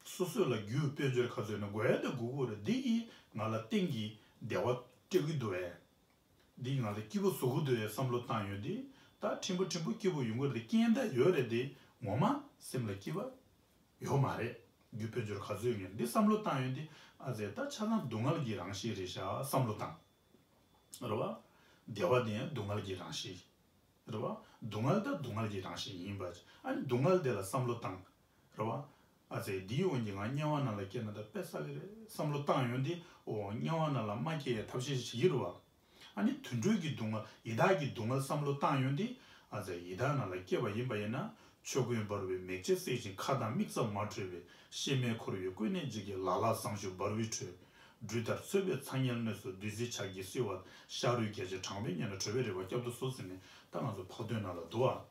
སོ་སོ་ལ་རྒྱུ་དཔལ་འབྱོར་ག་ཚོད་ཡོད་ན་དགོས་ཡ་དེ་དགོས་ཀྱི་རེད། འདི་ཡིས་ང་ལ་གཏན་གྱི་བདེ་བ་སྤྲད་ཀྱི་འདུག་བས། འདི་ང་ལ་སྐྱིད་པོ་བཟོ་གི་འདུག་བས་བསམ་བློ་བཏང་ཡོང་དུས། ད་ཕྲན་བུ་ཕྲན་བུ་སྐྱིད་པོ་ཡོང་གི་རེད། རྐྱེན་ད་ཡོད་རེད་དེ་ངོ་མ་སེམས་ལ་སྐྱིད་པ་ཡོད་མ་རེད། རྒྱུ་དཔལ་འབྱོར་ག་ཚོད་ཡོད་ན་འདི་བསམ་བློ་བཏང་ཡོང་དུས་ཨ་ཙི་ད་ཆ་ཚང་སྡུག་བསྔལ་གྱི་རང་བཞིན་རེད་ཤག་བསམ་བློ་བཏང་། རེད་བ། བདེ་བ་དེ་ཡང་སྡུག་བསྔལ་གྱི་རང་བཞིན། རེད་བ། སྡུག་བསྔལ་ད་སྡུག་བསྔལ་གྱི་རང་བཞིན་ཡིན་པ། ཨ་ནི་སྡུག་བསྔལ་དེ་ལ་བསམ་བློ་བཏང་། རེད་བ། ཨ་ཙི་འདིའི་འོན་ཀྱང་ང་དམྱལ་བ་ནང་ལ་སྐྱེས་ན་ད་དཔེ་བསགས་ཀྱི་རེད་བསམ་བློ་བཏང་ཡོང་དུས། ཨོ་དམྱལ་བ་ནང་ལ་མ་སྐྱེ་ཡའི་ཐབས་ཤེས་ཤིག་བྱེད་ཀྱི་རེད་བ། ཨ་ནི་དུད་འགྲོ་གི་སྡུག་བསྔལ་ཡི་དྭགས་ཀྱི་སྡུག་བསྔལ་བསམ་བློ་བཏང་ཡོང་དུས། ཨ་ཙི་ཡི་དྭགས་ནང་ལ་སྐྱེས་པ་ཡིན་པ་ཡིན་ན། ཆོས་གོས་འབར་བའི་མེ་ལྕེ་བསྲེགས་ཤིང་། ཁ་དང་མིག་རྩ་མ་གྲོལ་བའི། གཤེད་མས་འཁོར་བའི་སྐུ་ནི་འཇིག་གི། ལ་ལ་ཟངས་གཞོན་འབར་བའི་ཁྲོད། སྦྲུལ་ལྟར་འཚོ་བའི་ཚ་དམྱལ་གནས་སུ། བདུད་རྩི་ལྕགས་ཀྱུས་བསིལ་བ། ཤ་རུས་རྒྱ་ཆེ་གྲང་བའི་ཉེ་ལ། བྲོ་བའི་རེག་པ་བསྐྱབ་ཏུ་གསོལ་ཟེར་ནས་ད་ང་ཚོ་འཕགས་བསྟོད་ནང་ལ་འདུག་བ།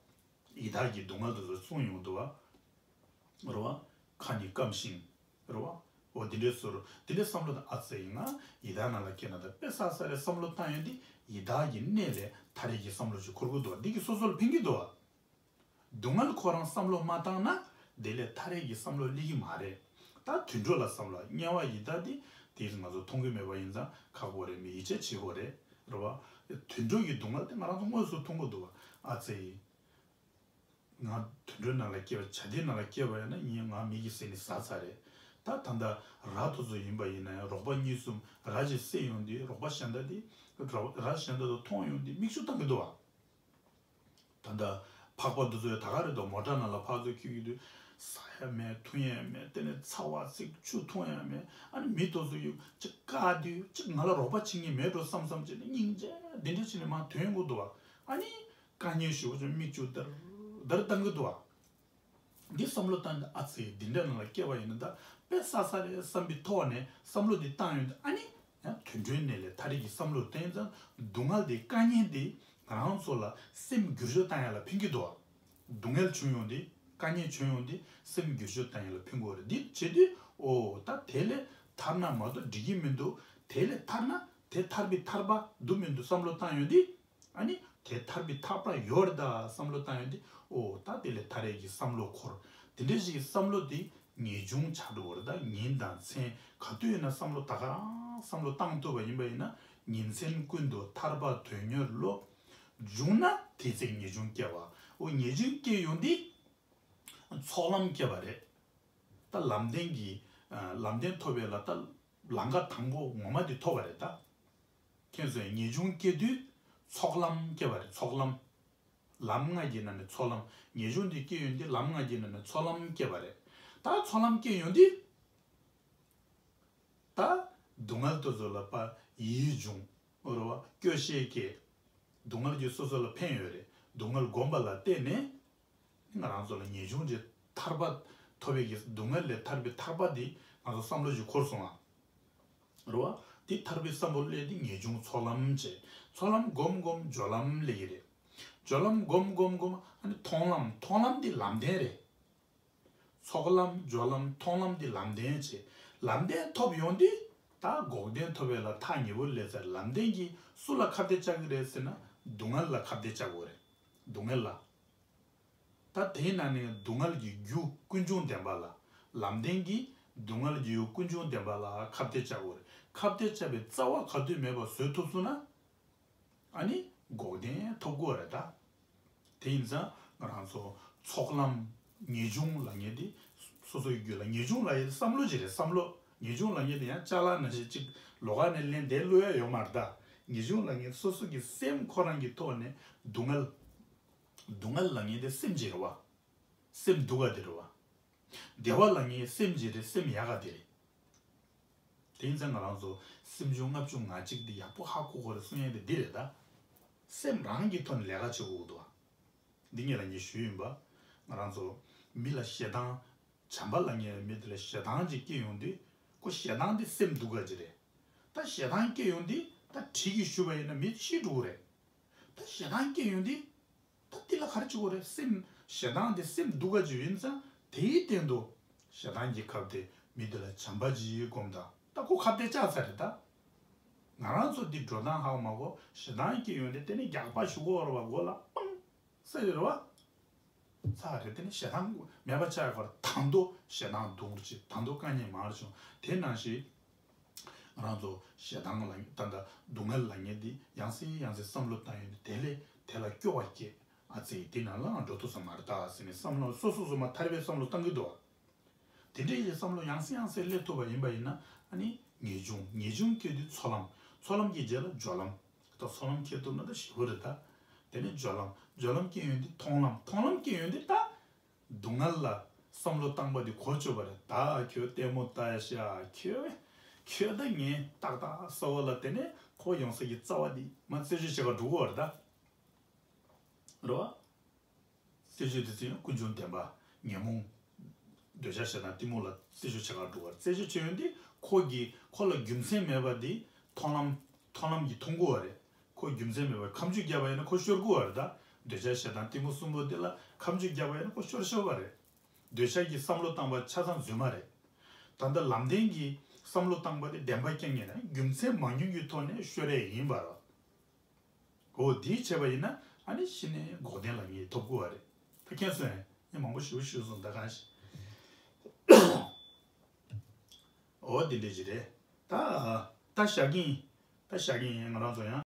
ཡི་དྭགས་ཀྱི་སྡུག་བསྔལ་དེ་ཚོ་གསུངས་ཡོང་འདུག་བ། རེད་བ། ཁ་ནི་སྐམ་ཞིང་། རེད་བ། འོ་དེ་འདྲའི་བཟོ་འདྲ་དེ་འདྲའི་བསམ་བློ་དང་། ཨ་ཙི་ཡིན་ང་ཡི་དྭགས་ནང་ལ་སྐྱེས་ན་ད་དཔེ་བསགས་ས་རེད་བསམ་བློ་བཏང་ཡོང་དུས། ཡི་དྭགས་ཀྱི་གནས་ལས་ཐར་ཡས་ཀྱི་བསམ་བློ་ཞིག་འཁོར་གྱི་འདུག་བ། འདི་གིས་སོ་སོ་ལ་ཕན་གྱི་འདུག་བ། སྡུག་བསྔལ་ཁོ་རང་བསམ་བློ་མ་བཏང་ན་དེ་ལས་ཐར་ཡས་ཀྱི་བསམ་བློ་སླེབས་ཀྱི་མ་རེད། ད་དུད་འགྲོ་ལ་བསམ་བློ། དམྱལ་བ་ཡི་དྭགས་དེ་དེ་ང་ཚོ་མཐོང་གི་མེད་པ་ཡིན་ཙང་ཁག་པོ་རེད། མི་ཡིད་ཆེས་བྱེད་དགོས་རེད། རེད་བ། དུད་འགྲོ་གི་སྡུག་བསྔལ་དེ་ང་རང་ཚོ་དངོས་སུ་མཐོང་གི་འདུག་བ། ཨ་ཙི། ང་དུད་འགྲོའི་ནང་ལ་སྐྱེས་པ། བྱ་དེའི་ནང་ལ་སྐྱེས་པ་ཡིན་ན་ངས་ང་མིག་གིས་གཟིགས་ནས་ཟ་ཚར་རེད། ད་ད་ལྟ་ར་དེ་ཚོ་ཡིན་པ་ཡིན་ན་ཡང་། རོགས་པ་གཉིས་གསུམ་ར་ཅིག་བསད་ཡོང་དུས་རོགས་པ་གཞན་དག་དེ་ར་ར་གཞན་དག་ཏུ་མཐོང་ཡོང་དུས་མིག་ཆུ་བཏང་གི་འདུག་བ། ད་ལྟ་ཕག་པ་འདི་ཚོ་ཡང་ད་ག་རེད་དོ། མོ་ཊ་ནང་ལ་ཕར་ཚུར་འཁྱེར་གྱི་འདུག་ཟ་ཡ་མེད། འཐུང་ཡ་མེད། དེ་ནས་ཚ་བ་ཚིག་ཆུ་འཐུང་ཡ་མེད། ཨ་ནི་མི་དེ་ཚོ་ཡང་ཅིག་བཀག་དུས་ཅིག་ང་ལ་རོགས་པ་བྱེད་མཁན་མེད་འགྲོ་བསམ་བསམ་བྱས་ནས་སྙིང་རྗེ་འདི་འདྲ་བྱས་ནས་མར་ཐོན་དགོས་འདུག་བ། ཨ་ནི་དཀའ་ངལ་ཞེ་པོ་ཅིག་མིག་ཆུ་དར་དར་བཏང་གི་འདུག་བ། འདི་བསམ་བློ་བཏང་ནས་ཨ་ཙི་འདི་འདྲ་ནང་ལ་སྐྱེས་པ་ཡིན་ན་ད་དཔེ་བསགས་ས་རེད་བསམ་པའི་ཐོག་ནས་བསམ་བློ་འདི་བཏང་ཡོང་དུས། ཨ་ནི་ཡང་དུད་འགྲོའི་གནས་ལས་ཐར་ཡས་ཀྱི་བསམ་བློ་བཏང་ཙང་། སྡུག་བསྔལ་འདི་དཀའ་ངལ་འདི་ང་རང་ཚོ་ལ་སེམས་འགྱུར་བཅོས་བཏང་ཡ་ལ་ཕན་གྱི་འདུག་བ། སྡུག་བསྔལ་བྱུང་ཡོང་དུས། དཀའ་ངལ་བྱུང་ཡོང་དུས་སེམས་འགྱུར་བཅོས་བཏང་ཡ་ལ་ཕན་གྱི་རེད། འདི་བྱེད་དུས་ཨོ་ད་དེ་ལས་ཐར་ན་མ་གཏོགས་འགྲིག་གི་མི་འདུག་དེ་ལས་ཐར་ན་དེ་ཐར་པའི་ཐར་པ་འདུག་མི་འདུག་བསམ་བློ་བཏང་ཡོང་དུས། ཨ་ནི་དེ་ཐར་པའི་ཐར་པ་ཡོད་རེད་ད་བསམ་བློ་བཏང་ཡོང་དུས། ཨོ་ད་དེ་ལས་ཐར་ཡས་ཀྱི་བསམ་བློ་འཁོར། དེ་འདྲ་ཞིག་གི་བསམ་བློ་དེ་ ངེས་འབྱུང་ཆགས་འགྲོ་བར་ད་ཉིན་དང་མཚན་ག་དུས་ཡིན་ན་བསམ་བློ་ད་ག་རང་བསམ་བློ་བཏང་ཐུབ་པ་ཡིན་པ་ཡིན་ན་ཉིན་མཚན་ཀུན་ཏུ་ཐར་པ་དོན་གཉེར་བློ་འབྱུང་ན་དེ་ཚེ་ངེས་འབྱུང་སྐྱེ་བ། འོ་ངེས་འབྱུང་སྐྱེ་ཡོང་དུས་ཚོགས་ལམ་སྐྱེ་བ་རེད། ད་ལམ་བདེན་གྱི་ལམ་བདེན་ཐོབ་པའི་ལ་ད་ལམ་ཀ་དང་པོ་ངོ་མ་དེ་ཐོབ་པ་རེད་ད། མཁྱེན་སོང་། ངེས་འབྱུང་སྐྱེ་དུས་ཚོགས་ལམ་སྐྱེ་བ་རེད། ཚོགས་ལམ། ལམ་ལྔ་གི་ནང་ནས་ཚོགས་ལམ། ངེས་འབྱུང་འདི་སྐྱེ་ཡོང་དུས་ལམ་ལྔ་གི་ནང་ནས་ཚོགས་ལམ་སྐྱེ་བ་རེད། ད་ཚོགས་ལམ་སྐྱེ་ཡོང་དུས་ད་སྡུག་བསྔལ་དེ་ཚོ་ལ་ཕར་ཡིད་འབྱུང་། རེད་བ། སྐྱོ་ཤས་སྐྱེ། སྡུག་བསྔལ་གྱིས་སོ་སོ་ལ་ཕན་ཡོད་རེད། སྡུག་བསྔལ་བསྒོམས་པ་ལ་བརྟེན་ནས་ང་རང་ཚོ་ལ་ངེས་འབྱུང་གི་ཐར་པ་ཐོབ་པའི་གི་སྡུག་བསྔལ་ལས་ཐར་པའི་ཐར་པ་འདི་ང་ཚོ་བསམ་བློ་ཞིག་འཁོར་སོང་ང་། རེད་བ། དེ་ཐར་པའི་བསམ་བློ་སླེབས་དུས་ངེས་འབྱུང་ཚོགས་ལམ་བྱས། ཚོགས་ལམ་སྒོམ་སྒོམ་སྦྱོར་ལམ་སླེབས་ཀྱི་རེད། སྦྱོར་ལམ་སྒོམ་སྒོམ་སྒོམ་ཨ་ནི་མཐོང་ལམ། མཐོང་ལམ་འདི་ལམ་བདེན་རེད། ཚོགས་ལམ་སྦྱོར་ལམ་མཐོང་ལམ་འདི་ལམ་བདེན་བྱས། ལམ་བདེན་ཐོབ་ཡོང་དུས་ད་འགོག་བདེན་ཐོབ་པའི་ལ་ཐག་ཉེ་བོ་སླེབས་ཚར། ལམ་བདེན་གྱིས་སུ་ལ་ཁ་གཏད་བཅག་གི་རེད་ཟེར་ན་སྡུག་བསྔལ་ལ་ཁ་གཏད་བཅག་དགོས་རེད། སྡུག་བསྔལ་ལ། ད་དེའི་ནང་ནས་སྡུག་བསྔལ་གྱི་རྒྱུ་ཀུན་འབྱུང་བདེན་པ་ལ། ལམ་བདེན་གྱིས་སྡུག་བསྔལ་གྱི་རྒྱུ་ཀུན་འབྱུང་བདེན་པ་ལ་ཁ་གཏད་བཅག་དགོས་རེད། ཁ་གཏད་བཅག་པའི་རྩ་བ་ག་དུས་མེད་པ་བཟོ་ཐུབ་སོང་ན། ཨ་ནི་འགོག་བདེན་ཐོབ་དགོས་རེད་ད། དེ་ཡིན་ཙང་ང་རང་ཚོ་ཚོགས་ལམ་ངེས་འབྱུང་ལབ་མཁན་དེ་སོ་སོའི་རྒྱུད་ལ་ངེས་འབྱུང་ལབ་ཡས་བསམ་བློ་ཅིག་རེད། བསམ་བློ། ངེས་འབྱུང་ལབ་མཁན་དེ་ཡང་ཅ་ལག་ནང་བཞིན་ཅིག་ལོགས་ཀ་ནས་ལེན་བསྡད་བླུག་ཡ་ཡོད་མ་རེད་ད། ངེས་འབྱུང་ལབ་མཁན་སོ་སོ་གི་སེམས་ཁོ་རང་གི་ཐོག་ནས་སྡུག་བསྔལ། སྡུག་བསྔལ་ལབ་མཁན་དེ་སེམས་ཀྱི་རེད་བ། སེམས་སྡུག་ག་དེ་རེད་བ། བདེ་བ་ལབ་མཁན་སེམས་ཀྱི་རེད། སེམས་ཡག་ག་དེ་རེད། དེ་ཡིན་ཙང་ང་རང་ཚོ་སེམས་བྱུང་ལྔ་བཅུ་ང་གཅིག་འདི་ཡག་པོ་ཧ་གོ་དགོས་རེད་གསུང་ཡས་དེ་འདི་རེད་ད། སེམས་རང་གི་ཐོག་ནས་ལས་ཀ་བྱེད་དགོས་འདུག་བ། འདི་ངས་ལ་ངས་ཞུས་ཡིན་པ། ང་རང་ཚོ་མི་ལ་ཞེ་སྡང་བྱམས་པ་ལབ་མཁན་མི་དེ་ལ་ཞེ་སྡང་ཅིག་སྐྱེ་ཡོང་དུས་ཁོ་ཞེ་སྡང་དེ་སེམས་སྡུག་ག་ཅིག་རེད། ད་ཞེ་སྡང་སྐྱེ་ཡོང་དུས་ད་གྲི་གིས་གཞུས་པ་ཡིན་ན་མི་ཤི་འགྲོ་གི་རེད། ད་ཞེ་སྡང་སྐྱེ་ཡོང་དུས། ད་འདི་ལ་ག་རེ་བྱེད་དགོས་རེད། སེམས་ཞེ་སྡང་དེ་སེམས་སྡུག་ག་ཅིག་ཡིན་ཙང་དེའི་སྟེང་དུ་ཞེ་སྡང་གི་ཁ་གཏད་མི་དེ་ལ་བྱམས་པ་ཅིག་སྒོམ་དང་། ད་ཁོ་ཁ་གཏད་བཅག་ཚར་རེད་ད། ང་རང་ཚོ་འདི་འགྲོ་སྟངས་ཧ་གོ་མ་གོ། ཞེ་སྡང་སྐྱེ་ཡོང་དུས་དེ་ནི་རྒྱག་པ་ཞུ་གོ་ར་བ་མགོ་ལ་པང་ས་ཡོད་ར་བ། ཚ་རེད། དེ་ནི་ཞེ་སྡང་མེད་པ་བཅག་ཡོད་པར་དང་དུ་ཞེ་སྡང་སྡུག་རུ་ཅིག་དང་དུ་དཀའ་ངལ་མང་རུ་བྱུང་། དེ་ནང་བཞིན། ང་རང་ཚོ་ཞེ་སྡང་ལ་ད་ལྟ་སྡུག་བསྔལ་ལ་ངེས་འདི་ཡང་སེ་ཡང་སེ་བསམ་བློ་བཏང་ཡོད་དེ་དེ་ལས་དེ་ལ་སྐྱོ་བ་སྐྱེ། ཨ་ཙི་དེ་ནང་ལའང་འགྲོ་ཐུབ་ས་མ་རེད་ད་ཟེར་ནས་བསམ་བློ་སོ་སོ་སོ་མ་ཐར་པའི་བསམ་བློ་བཏང་གི་འདུག་དེ་འདྲའི་བསམ་བློ་ཡང་སེ་ཡང་སེ་སླེབས་ཐུབ་པ་ཡིན་པ་ཡིན་ན་ཨ་ནི་ངེས་འབྱུང་ངེས་འབྱུང་སྐྱེ་དུས་ཚོགས་ལམ། ཚོགས་ལམ་གྱི་རྗེས་ལ་སྦྱོར་ལམ། ད་ཚོགས་ལམ་སྐྱེ་ཐུབ་ན་ད་ཞི་བོ་རེད་ད། དེ་ནས་སྦྱོར་ལམ། སྦྱོར་ལམ་སྐྱེ་ཡོང་དུས་མཐོང་ལམ། མཐོང་ལམ་སྐྱེ་ཡོང་དུས་ད། སྡུག་བསྔལ་ལ་བསམ་བློ་བཏང་པ་དེ་གོ་ཆོད་པ་རེད་ད། ཁྱོད་ལྟད་མོ་ལྟ་ཡ་ཤ། ཁྱོད་ཁྱོད་ད་ངས་ཏག་ཏག་ས་འོག་ལ་དེ་ནས་ཁོ་ཡོང་ས་ཀྱི་རྩ་བ་དེ་མ་རྩད་གཅོད་བྱེད་ག་འགྲོ་གི་ཡོད་རེད་ད། རེད་བ། རྩད་གཅོད་དེ་ཚོ་ཡང་ཀུན་འབྱུང་བདེན་པ་ཉོན་མོངས། འདོད་ཆགས་ཞེ་སྡང་གཏི་མུག་ལ་རྩད་གཅོད་བྱེད་ག་འགྲོ་བ་རེད། རྩད་གཅོད་བྱེད་ཡོང་དུས་ཁོ་གི་ཁོ་ལ་རྒྱུ་མཚན་མེད་པ་དེ་མཐོང་ལམ། མཐོང་ལམ་གྱིས་མཐོང་གི་ཡོད་རེད། ཁོ་རྒྱུ་མཚན་མེད་པར་ཁ་མཆུ་བརྒྱབ་པ་ཡིན་ན་ཁོ་ཤོར་གི་ཡོད་རེད་ད། འདོད་ཆགས་ཞེ་སྡང་གཏི་མུག་གསུམ་པོ་དེ་ལ་ཁ་མཆུ་བརྒྱབ་པ་ཡིན་ན་ཁོ་ཤོར་ཤོར་བ་རེད། འདོད་ཆགས་ཀྱི་བསམ་བློ་བཏང་པ་ཆ་ཚང་རྫུན་མ་རེད། ད་ལྟ་ལམ་བདེན་གྱི་བསམ་བློ་བཏང་པ་དེ་བདེན་པ་རྐྱང་ཡིན་ན་རྒྱུ་མཚན་མང་ཉུང་གི་ཐོག་ནས་ཤོར་ཡས་ཡིན་པ་རེད། འོ་དེ་བྱས་པ་ཡིན་ན་ཨ་ནི་གཞི་ནས་འགོག་བདེན་ལ་ངས་ཐོབ་དགོས་པ་རེད། ད་མཁྱེན་སོང་ངས། ངས་མང་པོ་ཞུ་ཞུ་སོང་ད་གང་ཞིག་འོ་དེ་འདྲས་ཅིག་རེད། ད་ད་བཞག་གིན། ད་བཞག་གིན་ང་རང་ཚོ་ཡང་